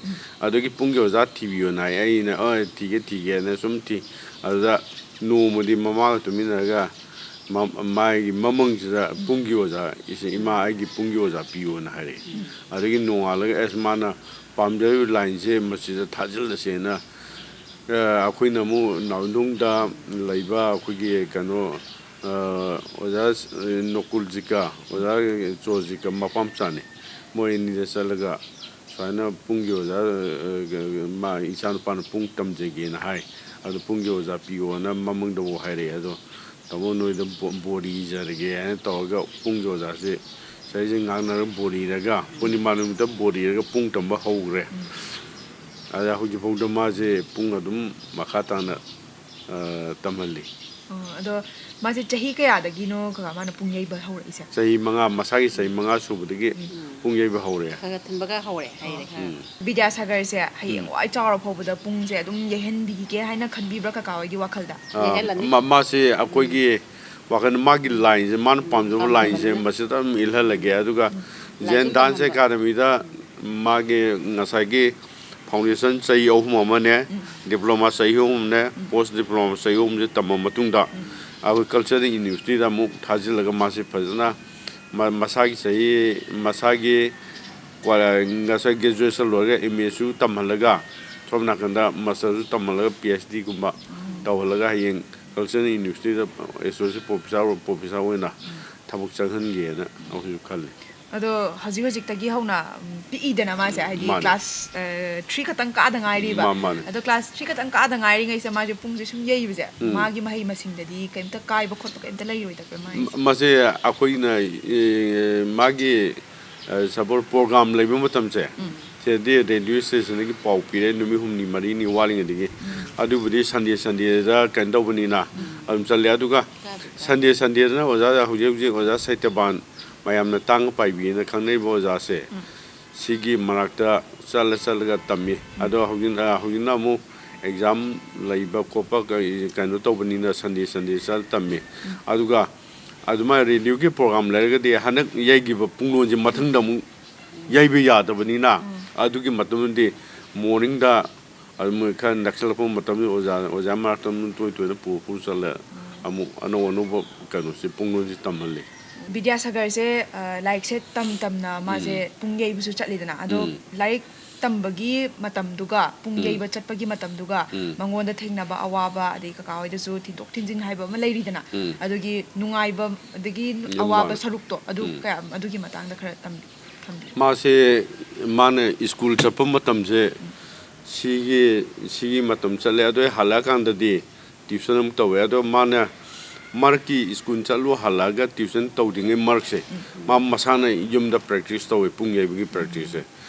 ꯑꯗꯨꯒꯤ "ꯄꯨꯡꯒꯤ ꯑꯣꯖꯥ ꯊꯤꯕꯤꯌꯣꯅ" ꯍꯥꯏ꯫ ꯑꯩꯅ, "ꯍꯣꯏ, ꯊꯤꯒꯦ, ꯊꯤꯒꯦꯅ" ꯁꯨꯝ ꯊꯤ꯫ ꯑꯗꯨꯗ ꯅꯣꯡꯃꯗꯤ ꯃꯃꯥꯒ ꯇꯨꯃꯤꯟꯅꯔꯒ ꯃ-, ꯃꯥꯒꯤ ꯃꯃꯪꯁꯤꯗ "ꯄꯨꯡꯒꯤ ꯑꯣꯖꯥ, ꯏꯆꯦ, ꯏꯃꯥ, ꯑꯩꯒꯤ ꯄꯨꯡꯒꯤ ꯑꯣꯖꯥ ꯄꯤꯌꯣꯅ" ꯍꯥꯏꯔꯛꯑꯦ꯫ ꯑꯗꯒꯤ ꯅꯣꯡꯉꯥꯜꯂꯒ, "ꯑꯁ, ꯃꯥꯅ ꯄꯥꯝꯖꯔꯤꯕ ꯂꯥꯏꯟꯁꯦ ꯃꯁꯤꯗ ꯊꯥꯖꯤꯜꯂꯁꯦꯅ", ꯑ, ꯑꯩꯈꯣꯏꯅ ꯑꯃꯨꯛ ꯅꯥꯎꯔꯦꯝꯊꯣꯡꯗ ꯂꯩꯕ ꯑꯩꯈꯣꯏꯒꯤ ꯀꯩꯅꯣ, ꯑ, ꯑꯣꯖꯥ ꯅꯣꯀꯨꯜꯖꯤꯀꯥ, ꯑꯣꯖꯥ ꯆꯣꯖꯤꯀꯥ ꯃꯄꯥꯝꯆꯥꯅꯤ꯫ ꯃꯣꯏ ꯑꯅꯤꯗ ꯆꯠꯂꯒ ꯁꯨꯃꯥꯏꯅ ꯄꯨꯡꯒꯤ ꯑꯣꯖꯥ, ꯑ, ꯃꯥ ꯏꯆꯥꯅꯨꯄꯥꯅ ꯄꯨꯡ ꯇꯝꯖꯒꯦꯅ ꯍꯥꯏ꯫ ꯑꯗꯣ ꯄꯨꯡꯒꯤ ꯑꯣꯖꯥ ꯄꯤꯌꯣꯅ ꯃꯃꯪꯗꯐꯥꯎ ꯍꯥꯏꯔꯛꯑꯦ꯫ ꯑꯗꯣ "ꯇꯥꯃꯣ, ꯅꯣꯏꯗ ꯕꯣ-, ꯕꯣꯔꯤ ꯏꯖꯔꯒꯦ" ꯍꯥꯏꯅ ꯇꯧꯔꯒ ꯄꯨꯡꯒꯤ ꯑꯣꯖꯥꯁꯦ ꯆꯍꯤꯁꯦ ꯉꯥꯡꯅꯔꯒ ꯕꯣꯔꯤ ꯏꯔꯒ, ꯄꯨꯔꯅꯤꯃꯥ ꯅꯨꯃꯤꯠꯇ ꯕꯣꯔꯤ ꯏꯔꯒ ꯄꯨꯡ ꯇꯝꯕ ꯍꯧꯈ꯭ꯔꯦ꯫ ꯑꯗ ꯍꯧꯖꯤꯛꯐꯥꯎꯗ ꯃꯥꯁꯦ ꯄꯨꯡ ꯑꯗꯨꯝ ꯃꯈꯥ ꯇꯥꯅ, ꯑ, ꯇꯝꯍꯜꯂꯤ꯫ ꯑꯣ, ꯑꯗꯣ ꯃꯥꯁꯦ ꯆꯍꯤ ꯀꯌꯥꯗꯒꯤꯅꯣ ꯀꯀꯥ ꯃꯥꯅ ꯄꯨꯡ ꯌꯩꯕ ꯍꯧꯔꯛꯏꯁꯦ? ꯆꯍꯤ ꯃꯉꯥ, ꯃꯁꯥꯒꯤ ꯆꯍꯤ ꯃꯉꯥ ꯁꯨꯕꯗꯒꯤ ꯄꯨꯡ ꯌꯩꯕ ꯍꯧꯔꯛꯑꯦ꯫ ꯈꯔ ꯈꯔ ꯊꯤꯟꯕꯒ ꯍꯧꯔꯦ ꯍꯥꯏꯔꯦ ꯈꯔ꯫ ꯎꯝ꯫ ꯕꯤꯗ꯭ꯌꯥꯁꯥꯒꯔꯁꯦ ꯍꯌꯦꯡꯋꯥꯏ ꯆꯥꯎꯔ ꯐꯥꯎꯕꯗ ꯄꯨꯡꯁꯦ ꯑꯗꯨꯝ ꯌꯩꯍꯟꯕꯤꯒꯦ ꯍꯥꯏꯅ ꯈꯟꯕꯤꯕ꯭ꯔꯥ ꯀꯀꯥ ꯍꯣꯏꯒꯤ ꯋꯥꯈꯜꯗ? ꯑ, ꯌꯩꯍꯜꯂꯅꯤ꯫ ꯃ-, ꯃꯥꯁꯦ ꯑꯩꯈꯣꯏꯒꯤ ꯋꯥꯈꯜ, ꯃꯥꯒꯤ ꯂꯥꯏꯟꯁꯦ, ꯃꯥꯅ ꯄꯥꯝꯖꯕ ꯄꯥꯝꯖꯕ ꯂꯥꯏꯟꯁꯦ ꯂꯥꯏꯟ꯫ ꯃꯁꯤꯗ ꯑꯗꯨꯝ ꯏꯜꯍꯜꯂꯒꯦ꯫ ꯑꯗꯨꯒ ꯂꯥꯏꯟꯁꯦ ꯖꯦꯟ ꯗꯥꯟꯁ ꯇꯝꯍꯟꯕ꯫ ꯑꯦꯀꯥꯗꯃꯤꯗ ꯃꯥꯒꯤ ꯉꯁꯥꯏꯒꯤ ꯐꯥꯎꯟꯗꯦꯁꯟ ꯆꯍꯤ ꯑꯍꯨꯝ ꯑꯃꯅꯦ, ꯗꯤꯄ꯭ꯂꯣꯃꯥ ꯆꯍꯤ ꯑꯍꯨꯝꯅꯦ, ꯄꯣꯁ ꯗꯤꯄ꯭ꯂꯣꯃꯥ ꯆꯍꯤ ꯑꯍꯨꯝꯁꯦ ꯇꯝꯃ ꯃꯇꯨꯡꯗ ꯑꯩꯈꯣꯏ ꯀꯜꯆꯔꯦꯜ ꯌꯨꯅꯤꯚꯔꯁꯤꯇꯤꯗ ꯑꯃꯨꯛ ꯊꯥꯖꯤꯜꯂꯒ ꯃꯥꯁꯦ ꯐꯖꯅ ꯃ-, ꯃꯁꯥꯒꯤ ꯆꯍꯤ, ꯃꯁꯥꯒꯤ ꯀ꯭ꯋꯥ-, ꯉꯁꯥꯏ ꯒ꯭ꯔꯦꯖꯨꯑꯦꯁꯟ ꯂꯣꯏꯔꯒ ꯑꯦꯝ ꯑꯦꯁꯨ ꯇꯝꯍꯜꯂꯒ, ꯁꯣꯝ ꯅꯥꯀꯟꯗ ꯃꯥꯁꯇꯔꯁꯨ ꯇꯝꯍꯜꯂꯒ, ꯄꯤ ꯑꯩꯆ ꯗꯤꯒꯨꯝꯕ ꯇꯧꯍꯜꯂꯒ, ꯍꯌꯦꯡ ꯀꯜꯆꯔꯦꯜ ꯌꯨꯅꯤꯚꯔꯁꯤꯇꯤꯗ ꯑꯦꯁꯣꯁꯤꯌꯦꯠ ꯄ꯭ꯔꯣꯐꯦꯁꯥꯔ, ꯄ꯭ꯔꯣꯐꯦꯁꯥꯔ ꯑꯣꯏꯅ ꯊꯕꯛ ꯆꯪꯍꯟꯒꯦꯅ ꯑꯩꯈꯣꯏꯁꯨ ꯈꯜꯂꯤ꯫ ꯑꯗꯣ ꯍꯧꯖꯤꯛ ꯍꯧꯖꯤꯛꯇꯒꯤ ꯍꯧꯅ, ꯎꯝ, ꯄꯤꯛꯏꯗꯅ ꯃꯥꯁꯦ, ꯍꯥꯏꯗꯤ ꯃꯥꯅꯦ꯫ ꯀ꯭ꯂꯥꯁ, ꯑ, ꯊ꯭ꯔꯤ ꯈꯛꯇꯪ ꯀꯥꯗ ꯉꯥꯏꯔꯤꯕ꯫ ꯃꯥ-, ꯃꯥꯅꯦ꯫ ꯑꯗꯣ ꯀ꯭ꯂꯥꯁ ꯊ꯭ꯔꯤ ꯈꯛꯇꯪ ꯀꯥꯗ ꯉꯥꯏꯔꯤꯉꯩꯁꯦ ꯃꯥꯁꯦ ꯄꯨꯡꯁꯦ ꯁꯨꯝ ꯌꯩꯕꯁꯦ, ꯎꯝ꯫ ꯃꯥꯒꯤ ꯃꯍꯩ ꯃꯁꯤꯡꯗꯗꯤ ꯀꯩꯝꯇ ꯀꯥꯏꯕ ꯈꯣꯠꯄ ꯀꯩꯝꯇ ꯂꯩꯔꯣꯏꯗꯕ꯭ꯔꯥ ꯃꯥꯒꯤꯁꯦ? ꯃ-, ꯃꯁꯦ ꯑꯩꯈꯣꯏꯅ, ꯑꯦ, ꯃꯥꯒꯤ, ꯑ, ꯁꯄꯣꯁ ꯄ꯭ꯔꯣꯒ꯭ꯔꯥꯝ ꯂꯩꯕ ꯃꯇꯝꯁꯦ, ꯎꯝ꯫ ꯁꯤꯗꯗꯤ ꯔꯦꯗꯤꯑꯣ ꯁ꯭ꯇꯦꯁꯟꯗꯒꯤ ꯄꯥꯎ ꯄꯤꯔꯦ, ꯅꯨꯃꯤꯠ ꯍꯨꯝꯅꯤ ꯃꯔꯤꯅꯤ ꯋꯥꯠꯂꯤꯉꯩꯗꯒꯤ꯫ ꯎꯝ꯫ ꯑꯗꯨꯕꯨꯗꯤ ꯁꯟꯗꯦ, ꯁꯟꯗꯦꯗ ꯀꯩꯅꯣ ꯇꯧꯕꯅꯤꯅ ꯎꯝ꯫ ꯑꯗꯨꯝ ꯆꯠꯂꯦ꯫ ꯑꯗꯨꯒ ꯀꯥꯏꯗꯦ, ꯀꯥꯏꯗꯦ꯫ ꯁꯟꯗꯦ, ꯁꯟꯗꯦꯗꯅ ꯑꯣꯖꯥ ꯍꯧꯖꯤꯛ ꯍꯧꯖꯤꯛ ꯑꯣꯖꯥ ꯁꯩꯇꯕꯥꯟ, ꯃꯌꯥꯝꯅ ꯇꯥꯡꯒ ꯄꯥꯏꯕꯤꯅ ꯈꯪꯅꯔꯤꯕ ꯑꯣꯖꯥꯁꯦ, ꯎꯝ꯫ ꯁꯤꯒꯤ ꯃꯅꯥꯛꯇ ꯆꯠꯂ ꯆꯠꯂꯒ ꯇꯝꯃꯤ꯫ ꯎꯝ꯫ ꯑꯗꯣ ꯍꯧꯖꯤꯛ, ꯑ, ꯍꯧꯖꯤꯛꯅ ꯑꯃꯨꯛ ꯑꯦꯛꯖꯥꯝ ꯂꯩꯕ ꯈꯣꯠꯄ ꯀꯩ-, ꯀꯩꯅꯣ ꯇꯧꯕꯅꯤꯅ ꯁꯟꯗꯦ, ꯁꯟꯗꯦ ꯆꯠꯂ ꯇꯝꯃꯤ꯫ ꯎꯝ꯫ ꯑꯗꯨꯒ ꯑꯗꯨꯃꯥꯏꯅ ꯔꯦꯗꯤꯑꯣꯒꯤ ꯄ꯭ꯔꯣꯒ꯭ꯔꯥꯝ ꯂꯩꯔꯒꯗꯤ ꯍꯟꯗꯛ ꯌꯩꯈꯤꯕ ꯄꯨꯡꯂꯣꯟꯁꯦ ꯃꯊꯪꯗ ꯑꯃꯨꯛ ꯌꯩꯕ ꯌꯥꯗꯕꯅꯤꯅ, ꯎꯝ꯫ ꯑꯗꯨꯒꯤ ꯃꯇꯝꯗꯤ ꯃꯣꯔꯅꯤꯡꯗ ꯑꯗꯨꯝ ꯈꯔ ꯅꯛꯁꯜꯂꯛꯄ ꯃꯇꯝꯗ ꯑꯣꯖꯥ, ꯑꯣꯖꯥ ꯃꯅꯥꯛꯇ ꯑꯗꯨꯝ ꯇꯣꯏ ꯇꯣꯏꯅ ꯄꯨꯔ ꯄꯨꯔ ꯆꯠꯂꯦ꯫ ꯑꯃꯨꯛ ꯑꯅꯧ ꯑꯅꯧꯕ ꯀꯩꯅꯣꯁꯦ, ꯄꯨꯡꯂꯣꯟꯁꯦ ꯇꯝꯍꯜꯂꯤ꯫ ꯕꯤꯗ꯭ꯌꯥꯁꯥꯒꯔꯁꯦ, ꯑ, ꯂꯥꯏꯔꯤꯛꯁꯦ ꯇꯝ ꯇꯝꯅ ꯃꯥꯁꯦ ꯎꯝ꯫ ꯄꯨꯡ ꯌꯩꯕꯁꯨ ꯆꯠꯂꯤꯗꯅ꯫ ꯑꯗꯣ ꯎꯝ꯫ ꯂꯥꯏꯔꯤꯛ ꯇꯝꯕꯒꯤ ꯃꯇꯝꯗꯨꯒ ꯄꯨꯡ ꯎꯝ꯫ ꯌꯩꯕ ꯆꯠꯄꯒꯤ ꯃꯇꯝꯗꯨꯒ ꯎꯝ꯫ ꯃꯉꯣꯟꯗ ꯊꯦꯡꯅꯕ ꯑꯋꯥꯕ, ꯑꯗꯩ ꯀꯀꯥ ꯍꯣꯏꯗꯁꯨ ꯊꯤꯟꯗꯣꯛ ꯊꯤꯟꯖꯤꯟ ꯍꯥꯏꯕ ꯑꯃ ꯂꯩꯔꯤꯗꯅ꯫ ꯎꯝ꯫ ꯑꯗꯨꯒꯤ ꯅꯨꯡꯉꯥꯏꯕ, ꯑꯗꯒꯤ ꯌꯥꯝ ꯑꯋꯥꯕ ꯃꯥꯜꯂꯦ꯫ ꯁꯔꯨꯛꯇꯣ ꯑꯗꯨ ꯎꯝ꯫ ꯀꯌꯥꯝ, ꯑꯗꯨꯒꯤ ꯃꯇꯥꯡꯗ ꯈꯔ ꯇꯝꯕꯤ-, ꯊꯝꯕꯤꯌꯨ꯫ ꯃꯥꯁꯦ, ꯃꯥꯅ ꯁ꯭ꯀꯨꯜ ꯆꯠꯄ ꯃꯇꯝꯁꯦ ꯁꯤꯒꯤ, ꯁꯤꯒꯤ ꯃꯇꯝ ꯆꯠꯂꯦ꯫ ꯑꯗꯣ ꯑꯩ ꯍꯜꯂꯛꯑꯀꯥꯟꯗꯗꯤ ꯇ꯭ꯌꯨꯁꯟ ꯑꯃꯨꯛ ꯇꯧꯋꯦ꯫ ꯑꯗꯣ ꯃꯥꯅ ꯃꯔꯛꯀꯤ ꯁ꯭ꯀꯨꯜ ꯆꯠꯂꯨ ꯍꯜꯂꯛꯑꯒ ꯇ꯭ꯌꯨꯁꯟ ꯇꯧꯗ꯭ꯔꯤꯉꯩ ꯃꯔꯛꯁꯦ, ꯎꯝ꯫ ꯃꯥ ꯃꯁꯥꯅ ꯌꯨꯝꯗ ꯄ꯭ꯔꯦꯛꯇꯤꯁ ꯇꯧꯋꯦ, ꯄꯨꯡ ꯌꯩꯕꯒꯤ ꯄ꯭ꯔꯦꯛꯇꯤꯁꯁꯦ꯫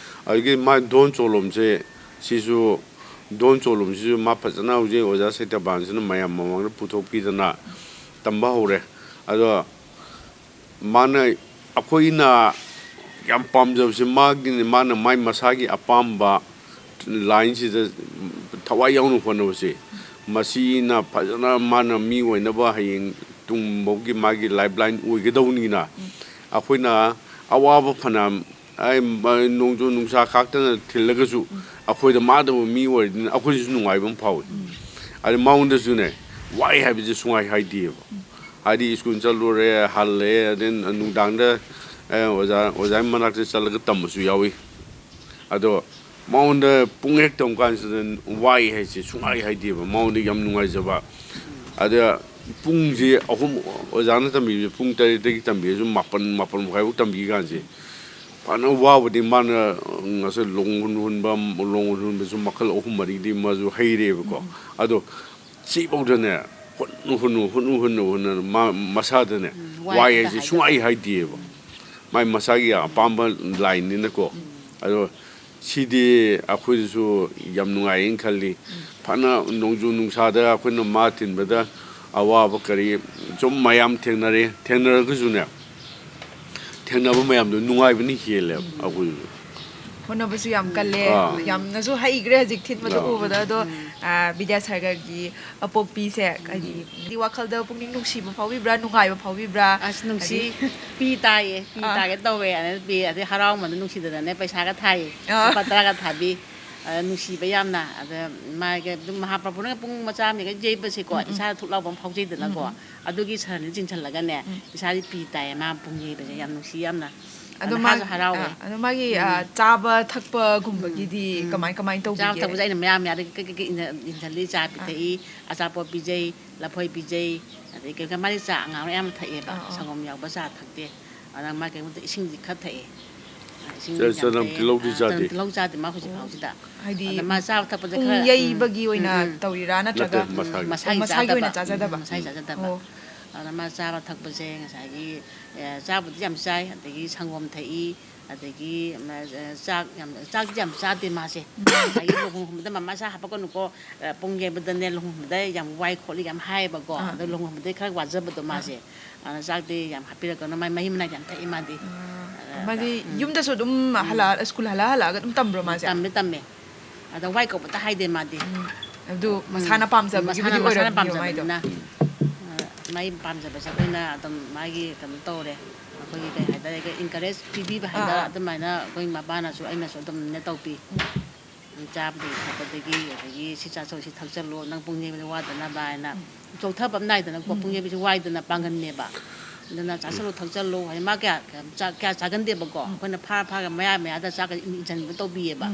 ꯑꯗꯒꯤ ꯃꯥ ꯙꯣꯟ ꯆꯣꯂꯣꯝꯁꯦ, ꯁꯤꯁꯨ, ꯙꯣꯟ ꯆꯣꯂꯣꯝꯁꯤꯁꯨ ꯃꯥ ꯐꯖꯅ ꯍꯧꯖꯤꯛ ꯑꯣꯖꯥ ꯁꯩꯇꯕꯥꯟꯁꯤꯅ ꯃꯌꯥꯝ ꯃꯃꯥꯡꯗ ꯄꯨꯊꯣꯛꯄꯤꯗꯅ ꯇꯝꯕ ꯍꯧꯔꯦ꯫ ꯑꯗꯣ ꯃꯥꯅ, ꯑꯩꯈꯣꯏꯅ ꯌꯥꯝ ꯄꯥꯝꯖꯕꯁꯦ ꯃꯥꯒꯤꯅꯤ, ꯃꯥꯅ ꯃꯥꯏ ꯃꯁꯥꯒꯤ ꯑꯄꯥꯝꯕ ꯂꯥꯏꯟꯁꯤꯗ ꯊꯋꯥꯏ ꯌꯥꯎꯅ ꯍꯣꯠꯅꯕꯁꯦ, ꯃꯁꯤꯅ ꯐꯖꯅ ꯃꯥꯅ ꯃꯤ ꯑꯣꯏꯅꯕ ꯍꯌꯦꯡ ꯇꯨꯡꯐꯥꯎꯒꯤ ꯃꯥꯒꯤ ꯂꯥꯏꯐ ꯂꯥꯏꯟ ꯑꯣꯏꯒꯗꯧꯅꯤꯅ, ꯑꯩꯈꯣꯏꯅ ꯑꯋꯥꯕ ꯐꯅꯌꯥꯝ, ꯑꯩ, ꯅꯣꯡꯖꯨ ꯅꯨꯡꯁꯥ ꯈꯥꯛꯇꯅ ꯊꯤꯜꯂꯒꯁꯨ, ꯑꯩꯈꯣꯏꯗ ꯃꯥꯗꯕꯨ ꯃꯤ ꯑꯣꯏꯔꯗꯤꯅ ꯑꯩꯈꯣꯏꯗꯁꯨ ꯅꯨꯡꯉꯥꯏꯕ ꯑꯃ ꯐꯥꯎꯏ꯫ ꯑꯗꯩ ꯃꯉꯣꯟꯗꯁꯨꯅꯦ, ꯋꯥꯏ ꯍꯥꯏꯕꯁꯦ ꯁꯨꯡꯍꯥꯏ ꯍꯥꯏꯗꯦꯕ꯫ ꯍꯥꯏꯗꯤ ꯁ꯭ꯀꯨꯜ ꯆꯠꯂꯨꯔꯦ, ꯍꯜꯂꯛꯑꯦ, ꯑꯗꯩ ꯅꯨꯡꯗꯥꯡꯗ, ꯑꯦ, ꯑꯣꯖꯥ, ꯑꯣꯖꯥꯒꯤ ꯃꯅꯥꯛꯇ ꯆꯠꯂꯒ ꯇꯝꯕꯁꯨ ꯌꯥꯎꯏ꯫ ꯑꯗꯣ ꯃꯉꯣꯟꯗ ꯄꯨꯡ ꯍꯦꯛ ꯇꯝ ꯀꯥꯟꯁꯤꯗ ꯋꯥꯏ ꯍꯥꯏꯁꯦ ꯁꯨꯡꯍꯥꯏ ꯍꯥꯏꯗꯦꯕ꯫ ꯃꯉꯣꯟꯗ ꯌꯥꯝ ꯅꯨꯡꯉꯥꯏꯖꯕ꯫ ꯑꯗ ꯄꯨꯡꯁꯦ ꯑꯍꯨꯝ, ꯑꯣꯖꯥꯅ ꯇꯝꯕꯤꯕꯁꯦ ꯄꯨꯡ ꯇꯔꯦꯠꯇꯒꯤ ꯇꯝꯕꯤꯔꯁꯨ ꯃꯥꯄꯟ, ꯃꯥꯄꯟ ꯃꯈꯥꯏꯐꯥꯎ ꯇꯝꯕꯤ ꯀꯥꯟꯁꯦ, ꯐꯅ ꯋꯥꯕꯗꯤ ꯃꯥꯅ ꯉꯁꯥꯏ ꯂꯣꯡ ꯍꯨꯟ ꯍꯨꯟꯕ, ꯂꯣꯡ ꯍꯨꯟ ꯍꯨꯟꯕꯁꯨ ꯃꯈꯜ ꯑꯍꯨꯝ ꯃꯔꯤꯗꯤ ꯃꯥꯁꯨ ꯍꯩꯔꯦꯕꯀꯣ꯫ ꯑꯗꯣ ꯁꯤꯐꯧꯗꯅꯦ, ꯍꯨꯟꯅꯨ, ꯍꯨꯟꯅꯨ, ꯍꯨꯟꯅꯨ, ꯍꯨꯟꯅꯨ, ꯍꯨꯟꯅꯨ, ꯃꯥ ꯃꯁꯥꯗꯅꯦ ꯎꯝ, ꯋꯥꯏ ꯋꯥꯏ ꯈꯛꯇ ꯍꯥꯏꯁꯦ ꯍꯥꯏꯗꯕ꯫ ꯁꯨꯡꯍꯥꯏ ꯍꯥꯏꯗꯦꯕ꯫ ꯃꯥꯏ ꯃꯁꯥꯒꯤ ꯑꯄꯥꯝꯕ ꯂꯥꯏꯟꯅꯤꯅꯀꯣ꯫ ꯑꯗꯣ ꯁꯤꯗꯤ ꯑꯩꯈꯣꯏꯗꯁꯨ ꯌꯥꯝ ꯅꯨꯡꯉꯥꯏꯌꯦꯅ ꯈꯜꯂꯤ꯫ ꯐꯅ ꯅꯣꯡꯖꯨ ꯅꯨꯡꯁꯥꯗ ꯑꯩꯈꯣꯏꯅ ꯃꯥ ꯊꯤꯟꯕꯗ ꯑꯋꯥꯕ ꯀꯔꯤ ꯁꯨꯝ ꯃꯌꯥꯝ ꯊꯦꯡꯅꯔꯦ꯫ ꯊꯦꯡꯅꯔꯒꯁꯨꯅꯦ, ꯊꯦꯡꯅꯕ ꯃꯌꯥꯝꯗꯣ ꯅꯨꯡꯉꯥꯏꯕꯅ ꯍꯦꯜꯂꯦꯕ ꯑꯩꯈꯣꯏꯁꯨ꯫ ꯍꯣꯠꯅꯕꯁꯨ ꯌꯥꯝ ꯀꯜꯂꯦ, ꯑꯥ꯫ ꯌꯥꯝꯅꯁꯨ ꯍꯩꯈ꯭ꯔꯦ ꯍꯧꯖꯤꯛ ꯊꯤꯟꯕꯗꯣ ꯑꯥ꯫ ꯎꯕꯗ꯫ ꯑꯗꯣ, ꯎꯝ꯫ ꯑ, ꯕꯤꯗ꯭ꯌꯥꯁꯥꯒꯔꯒꯤ ꯑꯄꯣꯛꯄꯤꯁꯦ, ꯍꯥꯏꯗꯤ, ꯍꯥꯏꯗꯤ ꯋꯥꯈꯜꯗ ꯄꯨꯛꯅꯤꯡ ꯅꯨꯡꯁꯤꯕ ꯐꯥꯎꯕꯤꯕ꯭ꯔꯥ, ꯅꯨꯡꯉꯥꯏꯕ ꯐꯥꯎꯕꯤꯕ꯭ꯔꯥ? ꯑꯁ, ꯅꯨꯡꯁꯤ꯫ ꯍꯥꯏꯗꯤ ꯄꯤ ꯇꯥꯏꯌꯦ, ꯄꯤ ꯑꯥ꯫ ꯇꯥꯒꯦ ꯇꯧꯋꯦ, ꯑꯗꯩ ꯄꯤ, ꯑꯗꯩ ꯍꯔꯥꯎꯃꯟꯗꯅ ꯅꯨꯡꯁꯤꯗꯅꯅꯦ ꯄꯩꯁꯥꯒ ꯊꯥꯏꯌꯦ, ꯑꯥ꯫ ꯂꯨꯄꯥ ꯇꯔꯥꯒ ꯊꯥꯕꯤ꯫ ꯑꯗ ꯅꯨꯡꯁꯤꯕ ꯌꯥꯝꯅ꯫ ꯑꯗ ꯃꯥꯒꯤ ꯑꯗꯨꯝ ꯃꯍꯥꯄ꯭ꯔꯚꯨꯅꯒ ꯄꯨꯡ ꯃꯆꯥ ꯑꯃ ꯌꯩꯕꯁꯦꯀꯣ, ꯎꯝ, ꯎꯝ꯫ ꯏꯁꯥꯗ ꯊꯨꯛ ꯂꯥꯎꯕ ꯑꯃ ꯐꯥꯎꯖꯩꯗꯅꯀꯣ꯫ ꯎꯝ, ꯎꯝ꯫ ꯑꯗꯨꯒꯤ ꯁꯔꯟꯗ ꯆꯤꯡꯁꯤꯜꯂꯒꯅꯦ, ꯎꯝ꯫ ꯏꯁꯥꯗꯤ ꯄꯤ ꯇꯥꯏꯌꯦ ꯃꯥ ꯄꯨꯡ ꯌꯩꯕꯁꯦ, ꯌꯥꯝ ꯅꯨꯡꯁꯤ ꯌꯥꯝꯅ꯫ ꯑꯗꯣ ꯑꯗ ꯃꯥꯁꯨ ꯃꯥꯒꯤ, ꯍꯔꯥꯎꯋꯦ꯫ ꯑ, ꯑꯗꯣ ꯃꯥꯒꯤ, ꯑ, ꯎꯝ꯫ ꯆꯥꯕ ꯊꯛꯄꯒꯨꯝꯕꯒꯤꯗꯤ ꯎꯝ꯫ ꯀꯃꯥꯏ, ꯀꯃꯥꯏ ꯆꯥꯕ ꯇꯧꯕꯤꯒꯦ? ꯊꯛꯄꯁꯦ ꯑꯩꯅ ꯃꯌꯥꯝ ꯌꯥꯔꯦ ꯀꯩ, ꯀꯩ, ꯀꯩ ꯏꯟꯖ-, ꯏꯟꯖꯜꯂꯤ, ꯆꯥ ꯑꯥ꯫ ꯄꯤꯊꯛꯏ, ꯑꯆꯥꯄꯣꯠ ꯄꯤꯖꯩ, ꯂꯐꯣꯏ ꯄꯤꯖꯩ, ꯑꯗꯩ ꯀꯩꯀꯥ ꯃꯥꯗꯤ ꯆꯥ ꯑꯉꯥꯡ ꯌꯥꯝ ꯊꯛꯑꯦꯕ, ꯑꯥ, ꯑꯥ꯫ ꯁꯪꯒꯣꯝ ꯌꯥꯎꯕ ꯆꯥ ꯊꯛꯇꯦ꯫ ꯑꯗꯨꯅ ꯃꯥ ꯀꯩꯅꯣ ꯇꯧ-, ꯏꯁꯤꯡꯗꯤ ꯈꯔ ꯊꯛꯑꯦ꯫ ꯏꯁꯤꯡ ꯆ-, ꯌꯥꯝ ꯆꯅꯝ, ꯊꯛꯑꯦ꯫ ꯇꯤꯜꯍꯧꯗꯤ ꯑꯥ, ꯆꯅꯝ, ꯆꯥꯗꯦ? ꯇꯤꯜꯍꯧ ꯆꯥꯗꯦ ꯃꯥ ꯍꯧꯖꯤꯛ ꯑꯣ꯫ ꯐꯥꯎꯁꯤꯗ꯫ ꯍꯥꯏꯗꯤ ꯑꯗ ꯃꯥ ꯆꯥꯕ ꯊꯛꯄꯁꯦ ꯄꯨꯡ ꯈꯔ, ꯎꯝ, ꯌꯩꯕꯒꯤ ꯎꯝ, ꯑꯣꯏꯅ ꯎꯝ꯫ ꯇꯧꯔꯤꯔꯥ ꯅꯠꯇ꯭ꯔꯒ ꯅꯠꯇꯦ, ꯃꯁꯥꯒꯤ꯫ ꯑꯣ, ꯃꯁꯥꯒꯤ ꯃꯁꯥꯒꯤ ꯆꯥꯗꯕ? ꯑꯣꯏꯅ ꯆꯥꯖꯗꯕ? ꯎꯝ, ꯃꯁꯥꯒꯤ ꯆꯥꯖꯗꯕ꯫ ꯑꯣ꯫ ꯑꯗꯨꯅ ꯃꯥ ꯆꯥꯕ ꯊꯛꯄꯁꯦ ꯉꯁꯥꯏꯒꯤ, ꯑꯦ, ꯆꯥꯕꯨꯗꯤ ꯌꯥꯝ ꯆꯥꯏ, ꯑꯗꯒꯤ ꯁꯪꯒꯣꯝ ꯊꯛꯏ, ꯑꯗꯒꯤ, ꯃ-, ꯑ, ꯆꯥꯛ ꯌꯥꯝ, ꯆꯥꯛꯇꯤ ꯌꯥꯝ ꯆꯥꯗꯦ ꯃꯥꯁꯦ꯫ ꯉꯁꯥꯏꯒꯤ ꯂꯨꯍꯣꯡꯕꯗ ꯃꯃꯥ ꯆꯥ ꯍꯥꯞꯄꯛꯀꯅꯨꯀꯣ, ꯑ, ꯄꯨꯡ ꯌꯩꯕꯗꯅꯦ, ꯂꯨꯍꯣꯡꯕꯗ ꯌꯥꯝ ꯋꯥꯏ ꯈꯣꯠꯂꯤ ꯌꯥꯝ ꯍꯥꯏꯌꯦꯕꯀꯣ꯫ ꯑꯥ꯫ ꯑꯗꯣ ꯂꯨꯍꯣꯡꯕꯗꯩ ꯈꯔ ꯋꯥꯖꯕꯗꯣ ꯑꯥ꯫ ꯃꯥꯁꯦ꯫ ꯑꯗꯨꯅ ꯆꯥꯛꯇꯤ ꯌꯥꯝ ꯍꯥꯞꯄꯤꯔꯛꯀꯅꯨ, ꯃꯥꯏ ꯃꯍꯤ ꯃꯅꯥꯏ ꯌꯥꯝ ꯊꯛꯏ ꯃꯥꯗꯤ꯫ ꯑꯥ꯫ ꯑꯗ, ꯃꯥꯗꯤ ꯎꯝ꯫ ꯌꯨꯝꯗꯁꯨ ꯑꯗꯨꯝ ꯎꯝ꯫ ꯍꯜꯂꯛꯑ-, ꯁ꯭ꯀꯨꯜ ꯍꯜꯂꯛꯑ ꯍꯜꯂꯛꯑꯒ ꯑꯗꯨꯝ ꯇꯝꯕ꯭ꯔꯣ ꯃꯥꯁꯦ? ꯇꯝꯃꯦ, ꯇꯝꯃꯦ꯫ ꯑꯗ ꯋꯥꯏ ꯀꯧꯕꯇ ꯍꯥꯏꯗꯦ ꯃꯥꯗꯤ꯫ ꯎꯝ꯫ ꯑꯗꯨ ꯎꯝ꯫ ꯃꯁꯥꯅ ꯄꯥꯝꯖꯕꯒꯤꯕꯨꯗꯤ ꯃꯁꯥꯅ, ꯃꯁꯥꯅ ꯑꯣꯏꯔꯝꯅꯤꯕ ꯃꯥꯏꯗꯣ꯫ ꯄꯥꯝꯖꯕꯅꯤꯅ꯫ ꯑ, ꯃꯥꯒꯤ ꯄꯥꯝꯖꯕꯁꯦ ꯑꯩꯈꯣꯏꯅ ꯑꯗꯨꯝ ꯃꯥꯒꯤ ꯀꯩꯅꯣ ꯇꯧꯔꯦ꯫ ꯑꯩꯈꯣꯏꯒꯤ ꯀꯩ ꯍꯥꯏꯇꯥꯔꯦ, encourage ꯄꯤꯕꯤꯕ ꯑꯥ, ꯍꯥꯏꯗꯣꯏꯔꯥ, ꯑꯥ꯫ ꯑꯗꯨꯃꯥꯏꯅ ꯑꯩꯈꯣꯏ ꯃꯄꯥꯅꯁꯨ ꯑꯩꯅꯁꯨ ꯑꯗꯨꯝꯅꯦ ꯇꯧꯕꯤ꯫ ꯎꯝ꯫ ꯆꯥꯕꯗꯒꯤ ꯊꯛꯄꯗꯒꯤ, ꯑꯗꯒꯤ ꯁꯤ ꯆꯥꯁꯜꯂꯨ, ꯁꯤ ꯊꯛꯆꯜꯂꯨ, ꯅꯪ ꯄꯨꯡ ꯌꯩꯕꯗ ꯋꯥꯗꯅꯕ ꯍꯥꯏꯅ ꯆꯣꯛꯊꯕ ꯑꯃ ꯅꯥꯏꯗꯅꯀꯣ꯫ ꯄꯨꯡ ꯌꯩꯕꯁꯤ ꯋꯥꯏꯗꯅ, ꯄꯥꯡꯒꯟꯅꯦꯕ꯫ ꯑꯗꯨꯅ ꯆꯥꯁꯜꯂꯨ, ꯊꯛꯆꯜꯂꯨ ꯍꯥꯏꯗꯤ ꯃꯥ ꯀꯌꯥ, ꯀꯌꯥ ꯆꯥ-, ꯀꯌꯥ ꯆꯥꯒꯟꯗꯦꯕꯀꯣ꯫ ꯑꯩꯈꯣꯏꯅ ꯐꯥꯔ ꯐꯥꯔꯒ ꯃꯌꯥ ꯃꯌꯥꯗ ꯆꯥꯛꯀ ꯏꯟ-, ꯏꯟꯁꯤꯟꯕ ꯇꯧꯕꯤꯌꯦꯕ꯫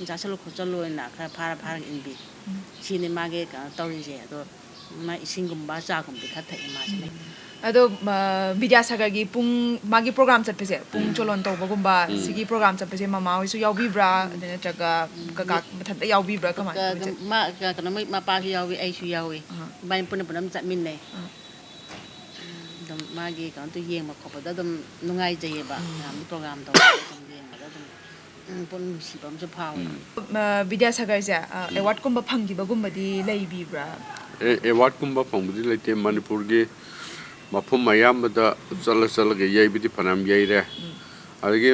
ꯆꯥꯁꯜꯂꯨ ꯈꯣꯠꯆꯜꯂꯨ ꯍꯥꯏꯅ ꯈꯔ ꯐꯥꯔ ꯐꯥꯔꯒ ꯏꯟꯕꯤ꯫ ꯁꯤꯅꯤ ꯃꯥꯒꯤ ꯀꯩꯅꯣ ꯇꯧꯔꯤꯁꯦ꯫ ꯑꯗꯣ ꯃꯥ ꯏꯁꯤꯡꯒꯨꯝꯕ ꯆꯥꯒꯨꯝꯕꯗꯤ ꯈꯔ ꯊꯛꯑꯦ ꯃꯥꯁꯦ꯫ ꯑꯗꯣ, ꯑ, ꯕꯤꯗ꯭ꯌꯥꯁꯥꯒꯔꯒꯤ ꯄꯨꯡ, ꯃꯥꯒꯤ ꯄ꯭ꯔꯣꯒ꯭ꯔꯥꯝ ꯆꯠꯄꯁꯦ, ꯄꯨꯡ ꯆꯣꯂꯣꯟ ꯇꯧꯕꯒꯨꯝꯕ, ꯁꯤꯒꯤ ꯄ꯭ꯔꯣꯒ꯭ꯔꯥꯝ ꯆꯠꯄꯁꯦ ꯃꯃꯥ ꯍꯣꯏꯁꯨ ꯌꯥꯎꯕꯤꯕ꯭ꯔꯥ? ꯑꯗꯩ ꯅꯠꯇ꯭ꯔꯒ ꯀꯀꯥ ꯃꯊꯟꯇ ꯌꯥꯎꯕꯤꯕ꯭ꯔꯥ? ꯀꯃꯥꯏꯅ ꯇꯧꯋꯤ? ꯃꯥ, ꯀꯩꯅꯣ, ꯃꯣꯏ ꯃꯄꯥꯁꯨ ꯌꯥꯎꯏ, ꯑꯩꯁꯨ ꯌꯥꯎꯏ꯫ ꯏꯕꯥꯅꯤ ꯄꯨꯟꯅ ꯄꯨꯟꯅ ꯑꯗꯨꯝ ꯆꯠꯃꯤꯟꯅꯩ꯫ ꯑꯗꯨꯝ ꯃꯥꯒꯤ ꯀꯩꯅꯣ ꯇꯧ ꯌꯦꯡꯕ ꯈꯣꯠꯄꯗ ꯑꯗꯨꯝ ꯅꯨꯡꯉꯥꯏꯖꯩꯌꯦꯕ꯫ ꯃꯌꯥꯝꯒꯤ ꯄ꯭ꯔꯣꯒ꯭ꯔꯥꯝ ꯇꯧꯕꯗ ꯑꯗꯨꯝ ꯌꯦꯡꯕꯗ ꯑꯗꯨꯝ, ꯎꯝ, ꯄꯨꯛꯅꯤꯡ ꯅꯨꯡꯁꯤꯕ ꯑꯃꯁꯨ ꯐꯥꯎꯋꯦ꯫ ꯎꯝ꯫ ꯑ, ꯕꯤꯗ꯭ꯌꯥꯁꯥꯒꯔꯁꯦ, ꯑ, ꯑꯦꯋꯥꯔꯗꯀꯨꯝꯕ ꯐꯪꯈꯤꯕꯒꯨꯝꯕꯗꯤ ꯂꯩꯕꯤꯕ꯭ꯔꯥ? ꯑꯦ, ꯑꯦꯋꯥꯔꯗꯀꯨꯝꯕ ꯐꯪꯕꯗꯤ ꯂꯩꯇꯦ꯫ ꯃꯅꯤꯄꯨꯔꯒꯤ ꯃꯐꯝ ꯑꯌꯥꯝꯕꯗ ꯆꯠꯂ ꯆꯠꯂꯒ ꯌꯩꯕꯗꯤ ꯐꯅꯌꯥꯝ ꯌꯩꯔꯦ꯫ ꯑꯗꯒꯤ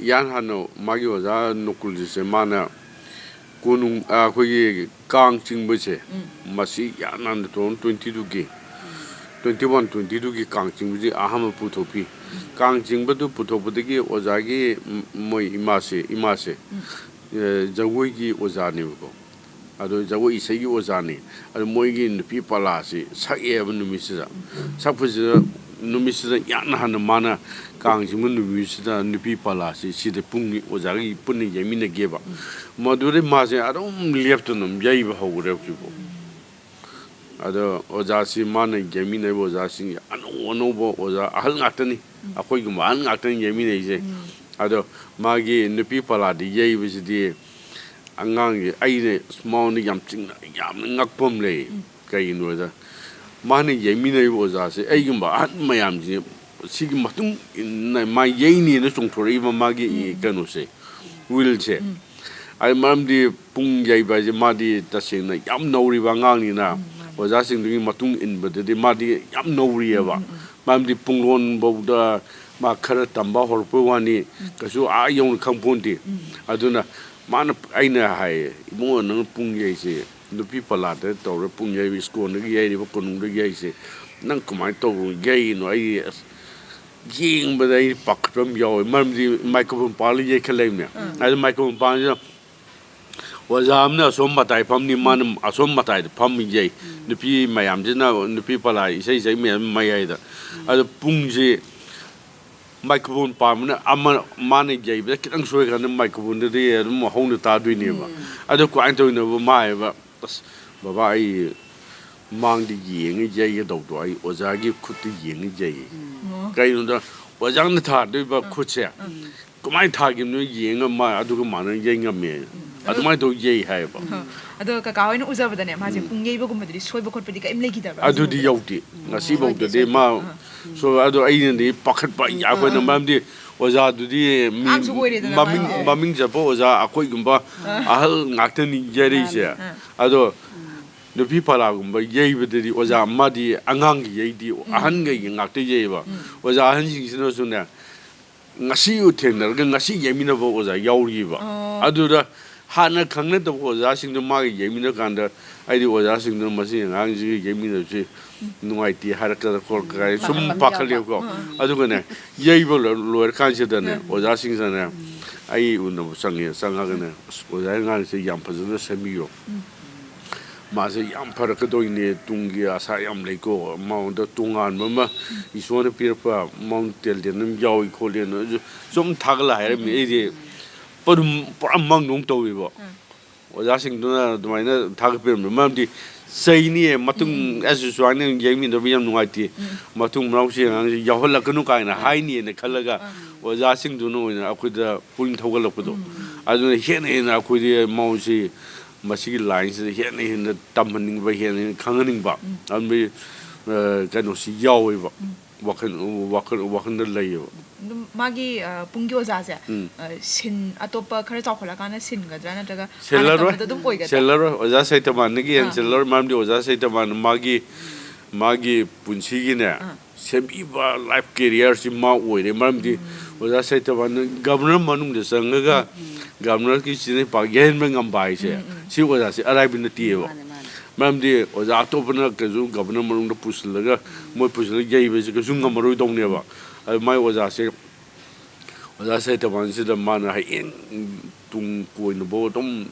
ꯏꯍꯥꯟ ꯍꯥꯟꯅ ꯃꯥꯒꯤ ꯑꯣꯖꯥ ꯅꯣꯀꯨꯜꯖꯤꯠꯁꯦ ꯃꯥꯅ ꯀꯣꯅꯨꯡ, ꯑ, ꯑꯩꯈꯣꯏꯒꯤ ꯀꯥꯡ ꯆꯤꯡꯕꯁꯦ, ꯃꯁꯤ ꯏꯍꯥꯟ ꯍꯥꯟꯅ two thousand twenty-twoꯒꯤ, twenty-one twenty-twoꯒꯤ ꯀꯥꯡ ꯆꯤꯡꯕꯁꯤ ꯑꯍꯥꯟꯕ ꯄꯨꯊꯣꯛꯈꯤ꯫ ꯀꯥꯡ ꯆꯤꯡꯕꯗꯨ ꯄꯨꯊꯣꯛꯄꯗꯒꯤ ꯑꯣꯖꯥꯒꯤ, ꯃ-, ꯃꯣꯏ ꯏꯃꯥꯁꯦ, ꯏꯃꯥꯁꯦ, ꯑ, ꯖꯒꯣꯏꯒꯤ ꯑꯣꯖꯥꯅꯦꯕꯀꯣ꯫ ꯑꯗꯣ ꯖꯒꯣꯏ ꯏꯁꯩꯒꯤ ꯑꯣꯖꯥꯅꯤ꯫ ꯑꯗꯣ ꯃꯣꯏꯒꯤ ꯅꯨꯄꯤ ꯄꯂꯥꯁꯤ ꯁꯛꯑꯦꯕ ꯅꯨꯃꯤꯠꯁꯤꯗ꯫ ꯁꯛꯄꯁꯤꯗ, ꯅꯨꯃꯤꯠꯁꯤꯗ ꯏꯍꯥꯟ ꯍꯥꯟꯅ ꯃꯥꯅ ꯀꯥꯡ ꯆꯤꯡꯕ ꯅꯨꯃꯤꯠꯁꯤꯗ ꯅꯨꯄꯤ ꯄꯂꯥꯁꯤ ꯁꯤꯗ ꯄꯨꯡ ꯑꯣꯖꯥꯒꯤ ꯄꯨꯟꯅ ꯌꯩꯃꯤꯟꯅꯒꯦꯕ꯫ ꯃꯗꯨꯗꯩ ꯃꯥꯁꯦ ꯑꯗꯨꯝ ꯂꯦꯞꯇꯅ ꯑꯗꯨꯝ ꯌꯩꯕ ꯍꯧꯈ꯭ꯔꯦ ꯍꯧꯖꯤꯛꯐꯥꯎ꯫ ꯑꯗꯣ ꯑꯣꯖꯥꯁꯤ, ꯃꯥꯅ ꯌꯩꯃꯤꯟꯅꯔꯤꯕ ꯑꯣꯖꯥꯁꯤꯡ ꯑꯅꯧ ꯑꯅꯧꯕ ꯑꯣꯖꯥ ꯑꯍꯜ ꯉꯥꯛꯇꯅꯤ꯫ ꯑꯩꯈꯣꯏꯒꯨꯝꯕ ꯑꯍꯜ ꯉꯥꯛꯇꯅꯤ ꯌꯩꯃꯤꯟꯅꯩꯁꯦ꯫ ꯑꯗꯣ ꯃꯥꯒꯤ ꯅꯨꯄꯤ ꯄꯂꯥꯗꯤ ꯌꯩꯕꯁꯤꯗꯤ ꯑꯉꯥꯡꯁꯦ, ꯑꯩꯅ ꯃꯉꯣꯟꯗ ꯌꯥꯝ ꯆꯤꯡꯅ, ꯌꯥꯝꯅ ꯉꯛꯄ ꯑꯃ ꯂꯩ꯫ ꯀꯩꯒꯤꯅꯣꯗ ꯃꯥꯅ ꯌꯩꯃꯤꯟꯅꯔꯤꯕ ꯑꯣꯖꯥꯁꯦ ꯑꯩꯒꯨꯝꯕ ꯑꯍꯟ ꯃꯌꯥꯝꯁꯤ ꯁꯤꯒꯤ ꯃꯇꯨꯡ ꯏꯟꯅ ꯃꯥ ꯌꯩꯅꯦꯅ ꯆꯣꯡꯊꯣꯔꯛꯏꯕ ꯃꯥꯒꯤ ꯀꯩꯅꯣꯁꯦ, ꯋꯤꯜꯁꯦ꯫ ꯑꯩ ꯃꯔꯝꯗꯤ ꯄꯨꯡ ꯌꯩꯕ ꯍꯥꯏꯁꯦ ꯃꯥꯗꯤ ꯇꯁꯦꯡꯅ ꯌꯥꯝ ꯅꯧꯔꯤꯕ ꯑꯉꯥꯡꯅꯤꯅ, ꯑꯣꯖꯥꯁꯤꯡꯗꯨꯒꯤ ꯃꯇꯨꯡ ꯏꯟꯕꯗꯗꯤ ꯃꯥꯗꯤ ꯌꯥꯝ ꯅꯧꯔꯤꯑꯕ꯫ ꯃꯔꯝꯗꯤ ꯄꯨꯡꯂꯣꯟꯐꯧꯗ ꯃꯥ ꯈꯔ ꯇꯝꯕ ꯍꯧꯔꯛꯄꯩ ꯋꯥꯅꯤ, ꯀꯩꯁꯨ ꯑꯥ ꯌꯧꯅ ꯈꯪꯄꯣꯟꯇꯦ꯫ ꯑꯗꯨꯅ ꯃꯥꯅ, ꯑꯩꯅ ꯍꯥꯏꯌꯦ, "ꯏꯕꯨꯡꯉꯣ, ꯅꯪ ꯄꯨꯡ ꯌꯩꯁꯦ ꯅꯨꯄꯤ ꯄꯂꯥꯗ ꯇꯧꯔ ꯄꯨꯡ ꯌꯩꯕ, ꯏꯁꯀꯣꯟꯗꯒꯤ ꯌꯩꯔꯤꯕ, ꯀꯣꯅꯨꯡꯗꯒꯤ ꯌꯩꯁꯦ ꯅꯪ ꯀꯃꯥꯏꯅ ꯇꯧꯕ ꯌꯩꯔꯤꯅꯣ?" ꯑꯩ ꯑꯁ, ꯌꯦꯡꯕꯗ ꯑꯩ ꯄꯥꯈꯠꯄ ꯑꯃ ꯌꯥꯎꯋꯦ꯫ ꯃꯔꯝꯗꯤ ꯃꯥꯏꯀ꯭ꯔꯣꯐꯣꯟ ꯄꯥꯜꯂ ꯌꯩꯈꯠꯂꯛꯏꯕꯅꯦ꯫ ꯑꯗꯨ ꯃꯥꯏꯀ꯭ꯔꯣꯐꯣꯟ ꯄꯥꯜꯂꯤꯁꯤꯗ ꯑꯣꯖꯥ ꯑꯃꯅ ꯑꯁꯣꯝ ꯃꯇꯥꯏ ꯐꯝꯅꯤ, ꯃꯥꯅ ꯑꯁꯣꯝ ꯃꯇꯥꯏꯗ ꯐꯝꯃꯤ ꯌꯩ꯫ ꯅꯨꯄꯤ ꯃꯌꯥꯝꯁꯤꯅ, ꯅꯨꯄꯤ ꯄꯂꯥ ꯏꯁꯩ ꯁꯛꯏ ꯃꯌꯥꯝ ꯃꯌꯥꯏꯗ꯫ ꯑꯗꯣ ꯄꯨꯡꯁꯤ ꯃꯥꯏꯀ꯭ꯔꯣꯐꯣꯟ ꯄꯥꯟꯕꯅ ꯑꯃ, ꯃꯥꯅ ꯌꯩꯕꯗ ꯈꯤꯇꯪ ꯁꯣꯏꯀꯥꯟꯗ ꯃꯥꯏꯀ꯭ꯔꯣꯐꯣꯟꯗꯨꯗꯤ ꯑꯗꯨꯝ ꯍꯧꯅ ꯇꯥꯗꯣꯏꯅꯦꯕ꯫ ꯑꯗꯣ ꯀꯃꯥꯏꯅ ꯇꯧꯔꯤꯅꯣꯕ? ꯃꯥ ꯍꯥꯏꯕ, "ꯑꯁ ꯕꯕꯥ, ꯑꯩ ꯃꯥꯡꯗ ꯌꯦꯡꯉ ꯌꯩꯒꯗꯧꯗꯣ ꯑꯩ ꯑꯣꯖꯥꯒꯤ ꯈꯨꯠꯇ ꯌꯦꯡꯉ ꯌꯩꯌꯦ꯫ ꯑꯣ꯫ ꯀꯩꯅꯣꯗ ꯑꯣꯖꯥꯅ ꯊꯥꯗꯣꯏꯕ ꯈꯨꯠꯁꯦ ꯀꯃꯥꯏꯅ ꯊꯥꯈꯤꯕꯅꯣ ꯌꯦꯡꯉ ꯃꯥ ꯑꯗꯨꯒ ꯃꯥꯟꯅ ꯌꯩ ꯉꯝꯃꯦ꯫ ꯑꯗꯨꯃꯥꯏꯅ ꯇꯧ ꯌꯩ ꯍꯥꯏꯌꯦꯕ꯫ ꯑ, ꯑꯗꯣ ꯀꯀꯥ ꯍꯣꯏꯅ ꯎꯖꯕꯗꯅꯦ, ꯃꯥꯁꯦ ꯄꯨꯡ ꯌꯩꯕꯒꯨꯝꯕꯗꯗꯤ ꯁꯣꯏꯕ ꯈꯣꯠꯄꯗꯤ ꯀꯔꯤꯝ ꯂꯩꯈꯤꯗꯕ꯭ꯔꯥ? ꯑꯗꯨꯗꯤ ꯌꯧꯗꯦ꯫ ꯉꯁꯤꯐꯥꯎꯗꯗꯤ ꯃꯥ ꯁꯣꯏ-, ꯑꯗꯣ ꯑꯩꯅꯗꯤ ꯄꯥꯈꯠꯄ, ꯑꯩꯈꯣꯏꯅ, ꯃꯔꯝꯗꯤ ꯑꯣꯖꯥꯗꯨꯗꯤ ꯃꯤ ꯑꯉꯥꯡꯁꯨ ꯑꯣꯏꯔꯦꯗꯅ ꯃꯃꯤꯡ, ꯃꯥꯗꯤ꯫ ꯃꯃꯤꯡ ꯆꯠꯄ ꯑꯣꯖꯥ ꯑꯩꯈꯣꯏꯒꯨꯝꯕ ꯑꯍꯜ ꯉꯥꯛꯇꯅꯤ ꯌꯩꯔꯛꯏꯁꯦ꯫ ꯃꯥꯅꯦ꯫ ꯑꯗꯣ ꯅꯨꯄꯤ ꯄꯂꯥꯒꯨꯝꯕ ꯌꯩꯕꯗꯗꯤ ꯑꯣꯖꯥ ꯃꯥꯗꯤ ꯑꯉꯥꯡꯒꯤ ꯌꯩꯗꯤ, ꯑꯍꯟꯒꯩꯒꯤ ꯉꯥꯛꯇ ꯌꯩꯌꯦꯕ꯫ ꯑꯣꯖꯥ ꯑꯍꯟꯁꯤꯡꯁꯤꯅꯁꯨꯅꯦ, ꯉꯁꯤ ꯊꯦꯡꯅꯔꯒ ꯉꯁꯤ ꯌꯩꯃꯤꯟꯅꯕ ꯑꯣꯖꯥ ꯌꯥꯎꯔꯤꯕ꯫ ꯑꯣ꯫ ꯑꯗꯨꯗ ꯍꯥꯟꯅ ꯈꯪꯅꯗꯕ ꯑꯣꯖꯥꯁꯤꯡꯗꯣ ꯃꯥꯒ ꯌꯩꯃꯤꯟꯅ ꯀꯥꯟꯗ, ꯑꯩꯗꯤ ꯑꯣꯖꯥꯁꯤꯡꯗꯨꯅ ꯃꯁꯤ ꯑꯉꯥꯡꯁꯤꯒ ꯌꯩꯃꯤꯟꯅꯕꯁꯤ ꯅꯨꯡꯉꯥꯏꯇꯦ ꯍꯥꯏꯔꯛꯀꯗ꯭ꯔꯥ ꯈꯣꯠꯀꯗ꯭ꯔꯥ ꯍꯥꯏꯅ ꯁꯨꯝ ꯄꯥꯈꯠꯂꯦꯕꯀꯣ꯫ ꯑꯗꯨꯒꯅꯦ, ꯌꯩꯕ ꯂꯣꯏ-, ꯂꯣꯏꯔꯀꯥꯟꯁꯤꯗꯅꯦ, ꯑꯣꯖꯥꯁꯤꯡꯁꯤꯅꯅꯦ, ꯑꯩ ꯎꯅꯕ ꯆꯪꯉꯦ, ꯆꯪꯉꯒꯅꯦ, "ꯑꯁ, ꯑꯣꯖꯥ, ꯑꯉꯥꯡꯁꯦ ꯌꯥꯝ ꯐꯖꯅ ꯁꯦꯝꯕꯤꯌꯣ꯫ ꯃꯥꯁꯦ ꯌꯥꯝ ꯐꯔꯛꯀꯗꯣꯏꯅꯦ, ꯇꯨꯡꯒꯤ ꯑꯁꯥ ꯌꯥꯝ ꯂꯩꯀꯣ, ꯃꯉꯣꯟꯗ ꯇꯣꯉꯥꯟꯕ ꯑꯃ ꯏꯁꯣꯔꯅ ꯄꯤꯔꯛꯄ ꯃꯉꯣꯟꯗ ꯇꯦꯂꯦꯟ ꯑꯃ ꯌꯥꯎꯏ ꯈꯣꯠꯂꯦꯅ" ꯑꯗꯨ ꯁꯨꯝ ꯊꯥꯒꯠꯂ ꯍꯥꯏꯔꯝꯃꯤ꯫ ꯑꯩꯗꯤ ꯄꯨꯔꯥ, ꯄꯨꯔꯥ ꯃꯪꯗꯧ ꯇꯧꯋꯦꯕ꯫ ꯑꯣꯖꯥꯁꯤꯡꯗꯨꯅ ꯑꯗꯨꯃꯥꯏꯅ ꯊꯥꯒꯠꯄꯤꯔꯝꯃꯤ꯫ ꯃꯔꯝꯗꯤ ꯆꯩꯅꯤꯌꯦ, ꯃꯇꯨꯡ ꯑꯁ ꯁꯨꯃꯥꯏꯅ ꯌꯩꯃꯤꯟꯅꯕ ꯌꯥꯝ ꯅꯨꯡꯉꯥꯏꯇꯦ, ꯃꯇꯨꯡ ꯃꯅꯥꯎꯁꯤ ꯑꯉꯥꯡꯁꯤ ꯌꯥꯎꯍꯜꯂꯛꯀꯅꯨ ꯀꯥꯏꯅ ꯍꯥꯏꯅꯤꯅ ꯈꯜꯂꯒ ꯑꯣꯖꯥꯁꯤꯡꯗꯨꯅ ꯑꯣꯏꯅ ꯑꯩꯈꯣꯏꯗ ꯄꯨꯛꯅꯤꯡ ꯊꯧꯒꯠꯂꯛꯄꯗꯣ꯫ ꯑꯗꯨꯅ ꯍꯦꯟꯅ ꯍꯦꯟꯅ ꯑꯩꯈꯣꯏꯗꯤ ꯃꯉꯣꯟꯁꯤ ꯃꯁꯤꯒꯤ ꯂꯥꯏꯟꯁꯤꯗ ꯍꯦꯟꯅ ꯍꯦꯟꯅ ꯇꯝꯍꯟꯅꯤꯡꯕ, ꯍꯦꯟꯅ ꯍꯦꯟꯅ ꯈꯪꯍꯟꯅꯤꯡꯕ, ꯑꯗꯨꯝꯕꯒꯤ, ꯑ, ꯀꯩꯅꯣꯁꯤ ꯌꯥꯎꯋꯦꯕ꯫ ꯋꯥꯈꯜ, ꯋꯥꯈꯜ, ꯋꯥꯈꯜꯗ ꯂꯩꯌꯦꯕ꯫ ꯑꯗꯨꯝ ꯃꯥꯒꯤ, ꯑ, ꯄꯨꯡꯒꯤ ꯑꯣꯖꯥꯁꯦ, ꯎꯝ꯫ ꯑ, ꯁꯤꯟ ꯑꯇꯣꯞꯄ ꯈꯔ ꯆꯥꯎꯈꯠꯂꯀꯥꯟꯗ ꯁꯤꯟꯒꯗ꯭ꯔꯥ, ꯅꯠꯇ꯭ꯔꯒ ꯍꯥꯟꯅ ꯁꯤꯜꯂꯔꯣꯏ꯫ ꯇꯝꯕꯗꯣ ꯑꯗꯨꯝ ꯑꯣꯏꯒꯗ꯭ꯔꯥ? ꯁꯤꯜꯂꯔꯣꯏ꯫ ꯑꯣꯖꯥ ꯁꯩꯇꯃꯥꯟꯗꯒꯤ ꯍꯦꯟꯅ ꯑꯥ꯫ ꯁꯤꯜꯂꯔꯣꯏ꯫ ꯃꯔꯝꯗꯤ ꯑꯣꯖꯥ ꯁꯩꯇꯃꯥꯟ ꯃꯥꯒꯤ, ꯃꯥꯒꯤ ꯄꯨꯟꯁꯤꯒꯤꯅꯦ, ꯑꯥ꯫ ꯁꯦꯝꯕꯤꯕ life career ꯁꯤ ꯃꯥ ꯑꯣꯏꯔꯦ꯫ ꯃꯔꯝꯗꯤ ꯎꯝ꯫ ꯑꯣꯖꯥ ꯁꯩꯇꯃꯥꯟꯅ ꯒꯕꯔꯅꯔ ꯃꯅꯨꯡꯗ ꯆꯪꯉꯒ ꯎꯝ, ꯎꯝ꯫ ꯒꯕꯔꯅꯔꯒꯤ ꯆꯤꯟꯅ ꯄꯥꯛ ꯌꯩꯍꯟꯕ ꯉꯝꯕ ꯍꯥꯏꯁꯦ, ꯎꯝ, ꯎꯝ꯫ ꯁꯤ ꯑꯣꯖꯥꯁꯦ ꯑꯔꯥꯏꯕ ꯅꯠꯇꯦꯕ꯫ ꯃꯥꯅꯦ, ꯃꯥꯅꯦ꯫ ꯃꯔꯝꯗꯤ ꯑꯣꯖꯥ ꯑꯇꯣꯞꯄꯅ ꯀꯩꯁꯨ ꯒꯕꯔꯅꯔ ꯃꯅꯨꯡꯗ ꯄꯨꯁꯤꯜꯂꯒ, ꯃꯣꯏ ꯄꯨꯁꯤꯜꯂꯒ ꯌꯩꯕꯁꯦ ꯀꯩꯁꯨ ꯉꯝꯃꯔꯣꯏꯗꯧꯅꯦꯕ꯫ ꯑꯗꯨ ꯃꯥꯏ ꯑꯣꯖꯥꯁꯦ, ꯑꯣꯖꯥ ꯁꯩꯇꯃꯥꯟꯁꯤꯗ ꯃꯥꯅ ꯍꯌꯦꯡ ꯇꯨꯡ ꯀꯣꯏꯅꯐꯥꯎ ꯑꯗꯨꯝ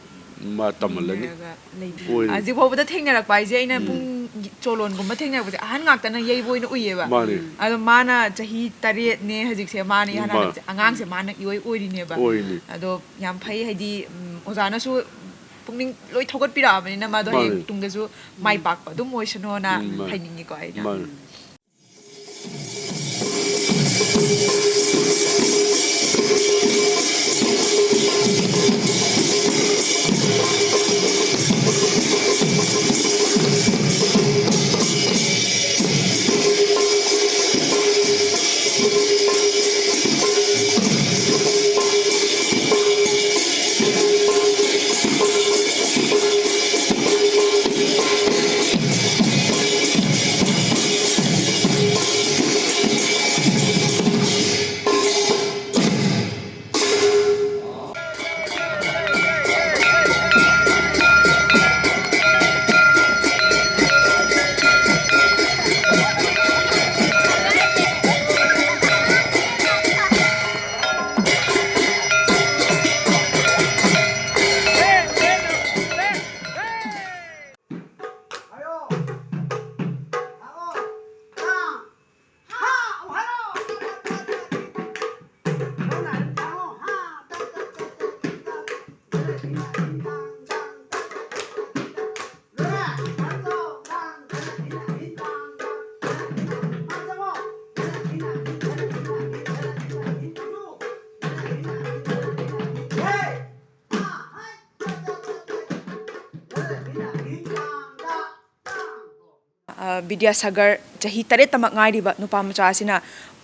ꯃꯥ ꯇꯝꯍꯜꯂꯅꯤ꯫ ꯌꯦꯡꯅꯔꯒ ꯂꯩꯕꯤ꯫ ꯑꯣꯏꯅꯤ꯫ ꯍꯧꯖꯤꯛ ꯐꯥꯎꯕꯗ ꯊꯦꯡꯅꯔꯛꯄ ꯍꯥꯏꯁꯦ, ꯑꯩꯅ ꯎꯝ꯫ ꯄꯨꯡ ꯆꯣꯂꯣꯟꯒꯨꯝꯕ ꯊꯦꯡꯅꯔꯛꯄꯁꯦ ꯑꯍꯟ ꯉꯥꯛꯇꯅ ꯌꯩꯕ ꯑꯣꯏꯅ ꯎꯏꯌꯦꯕ꯫ ꯃꯥꯅꯦ꯫ ꯑꯗꯣ ꯃꯥꯅ ꯆꯍꯤ ꯇꯔꯦꯠꯅꯦ ꯍꯧꯖꯤꯛꯁꯦ, ꯃꯥꯅ ꯏꯍꯥꯟ ꯎꯝ, ꯃꯥ꯫ ꯍꯥꯟꯅ ꯑꯉꯥꯡꯁꯦ ꯃꯥꯅ ꯏꯑꯣꯏ ꯑꯣꯏꯔꯤꯅꯦꯕ꯫ ꯑꯣꯏꯅꯤ꯫ ꯑꯗꯣ ꯌꯥꯝ ꯐꯩ, ꯍꯥꯏꯗꯤ, ꯎꯝ, ꯑꯣꯖꯥꯅꯁꯨ ꯄꯨꯛꯅꯤꯡ ꯂꯣꯏ ꯊꯧꯒꯠꯄꯤꯔꯛꯑꯕꯅꯤꯅ ꯃꯥꯗꯣ ꯍꯌꯦꯡ ꯃꯥꯅꯦ꯫ ꯇꯨꯡꯗꯁꯨ ꯃꯥꯏ ꯄꯥꯛꯄ ꯑꯗꯨꯝ ꯑꯣꯏꯁꯅꯣꯅ ꯎꯝ, ꯃꯥꯅꯦ꯫ ꯍꯥꯏꯅꯤꯡꯉꯤꯀꯣ ꯑꯩꯅ꯫ ꯃꯥꯅꯦ꯫ ꯑ, ꯕꯤꯗ꯭ꯌꯥꯁꯥꯒꯔ, ꯆꯍꯤ ꯇꯔꯦꯠꯇꯃꯛ ꯉꯥꯏꯔꯤꯕ ꯅꯨꯄꯥ ꯃꯆꯥ ꯑꯁꯤꯅ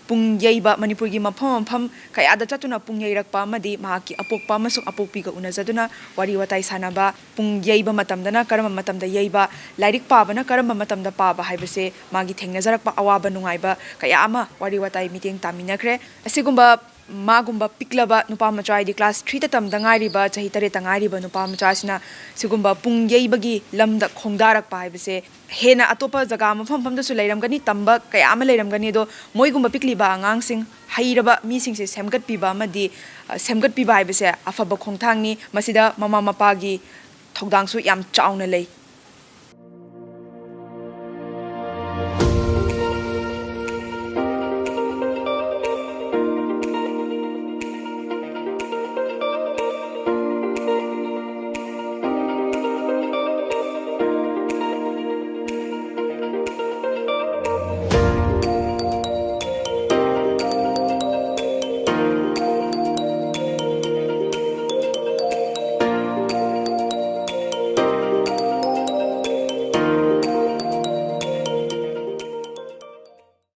ꯄꯨꯡ ꯌꯩꯕ, ꯃꯅꯤꯄꯨꯔꯒꯤ ꯃꯐꯝ ꯃꯐꯝ ꯀꯌꯥꯗ ꯆꯠꯇꯨꯅ ꯄꯨꯡ ꯌꯩꯔꯛꯄ ꯑꯃꯗꯤ ꯃꯍꯥꯛꯀꯤ ꯑꯄꯣꯛꯄ ꯑꯃꯁꯨꯡ ꯑꯄꯣꯛꯄꯤꯒ ꯎꯅꯖꯗꯨꯅ ꯋꯥꯔꯤ ꯋꯥꯇꯥꯏ ꯁꯥꯟꯅꯕ, ꯄꯨꯡ ꯌꯩꯕ ꯃꯇꯝꯗꯅ ꯀꯔꯝꯕ ꯃꯇꯝꯗ ꯌꯩꯕ, ꯂꯥꯏꯔꯤꯛ ꯄꯥꯕꯅ ꯀꯔꯝꯕ ꯃꯇꯝꯗ ꯄꯥꯕ ꯍꯥꯏꯕꯁꯦ ꯃꯥꯒꯤ ꯊꯦꯡꯅꯖꯔꯛꯄ ꯑꯋꯥꯕ ꯅꯨꯡꯉꯥꯏꯕ ꯀꯌꯥ ꯑꯃ ꯋꯥꯔꯤ ꯋꯥꯇꯥꯏ ꯃꯤꯠꯌꯦꯡ ꯇꯥꯃꯤꯟꯅꯈ꯭ꯔꯦ꯫ ꯑꯁꯤꯒꯨꯝꯕ ꯃꯥꯒꯨꯝꯕ ꯄꯤꯛꯂꯕ ꯅꯨꯄꯥ ꯃꯆꯥ, ꯍꯥꯏꯗꯤ class three ꯇ ꯇꯝꯗ ꯉꯥꯏꯔꯤꯕ, ꯆꯍꯤ ꯇꯔꯦꯠꯇ ꯉꯥꯏꯔꯤꯕ ꯅꯨꯄꯥ ꯃꯆꯥꯁꯤꯅ ꯁꯤꯒꯨꯝꯕ ꯄꯨꯡ ꯌꯩꯕꯒꯤ ꯂꯝꯗ ꯈꯣꯡꯗꯥꯔꯛꯄ ꯍꯥꯏꯕꯁꯦ, ꯍꯦꯟꯅ ꯑꯇꯣꯞꯄ ꯖꯒꯥ ꯃꯐꯝ ꯃꯐꯝꯗꯁꯨ ꯂꯩꯔꯝꯒꯅꯤ, ꯇꯝꯕ ꯀꯌꯥ ꯑꯃ ꯂꯩꯔꯝꯒꯅꯤ꯫ ꯑꯗꯣ ꯃꯣꯏꯒꯨꯝꯕ ꯄꯤꯛꯂꯤꯕ ꯑꯉꯥꯡꯁꯤꯡ, ꯍꯩꯔꯕ ꯃꯤꯁꯤꯡꯁꯦ ꯁꯦꯝꯒꯠꯄꯤꯕ ꯑꯃꯗꯤ, ꯑ, ꯁꯦꯝꯒꯠꯄꯤꯕ ꯍꯥꯏꯕꯁꯦ ꯑꯐꯕ ꯈꯣꯡꯊꯥꯡꯅꯤ꯫ ꯃꯁꯤꯗ ꯃꯃꯥ ꯃꯄꯥꯒꯤ ꯊꯧꯗꯥꯡꯁꯨ ꯌꯥꯝ ꯆꯥꯎꯅ ꯂꯩ꯫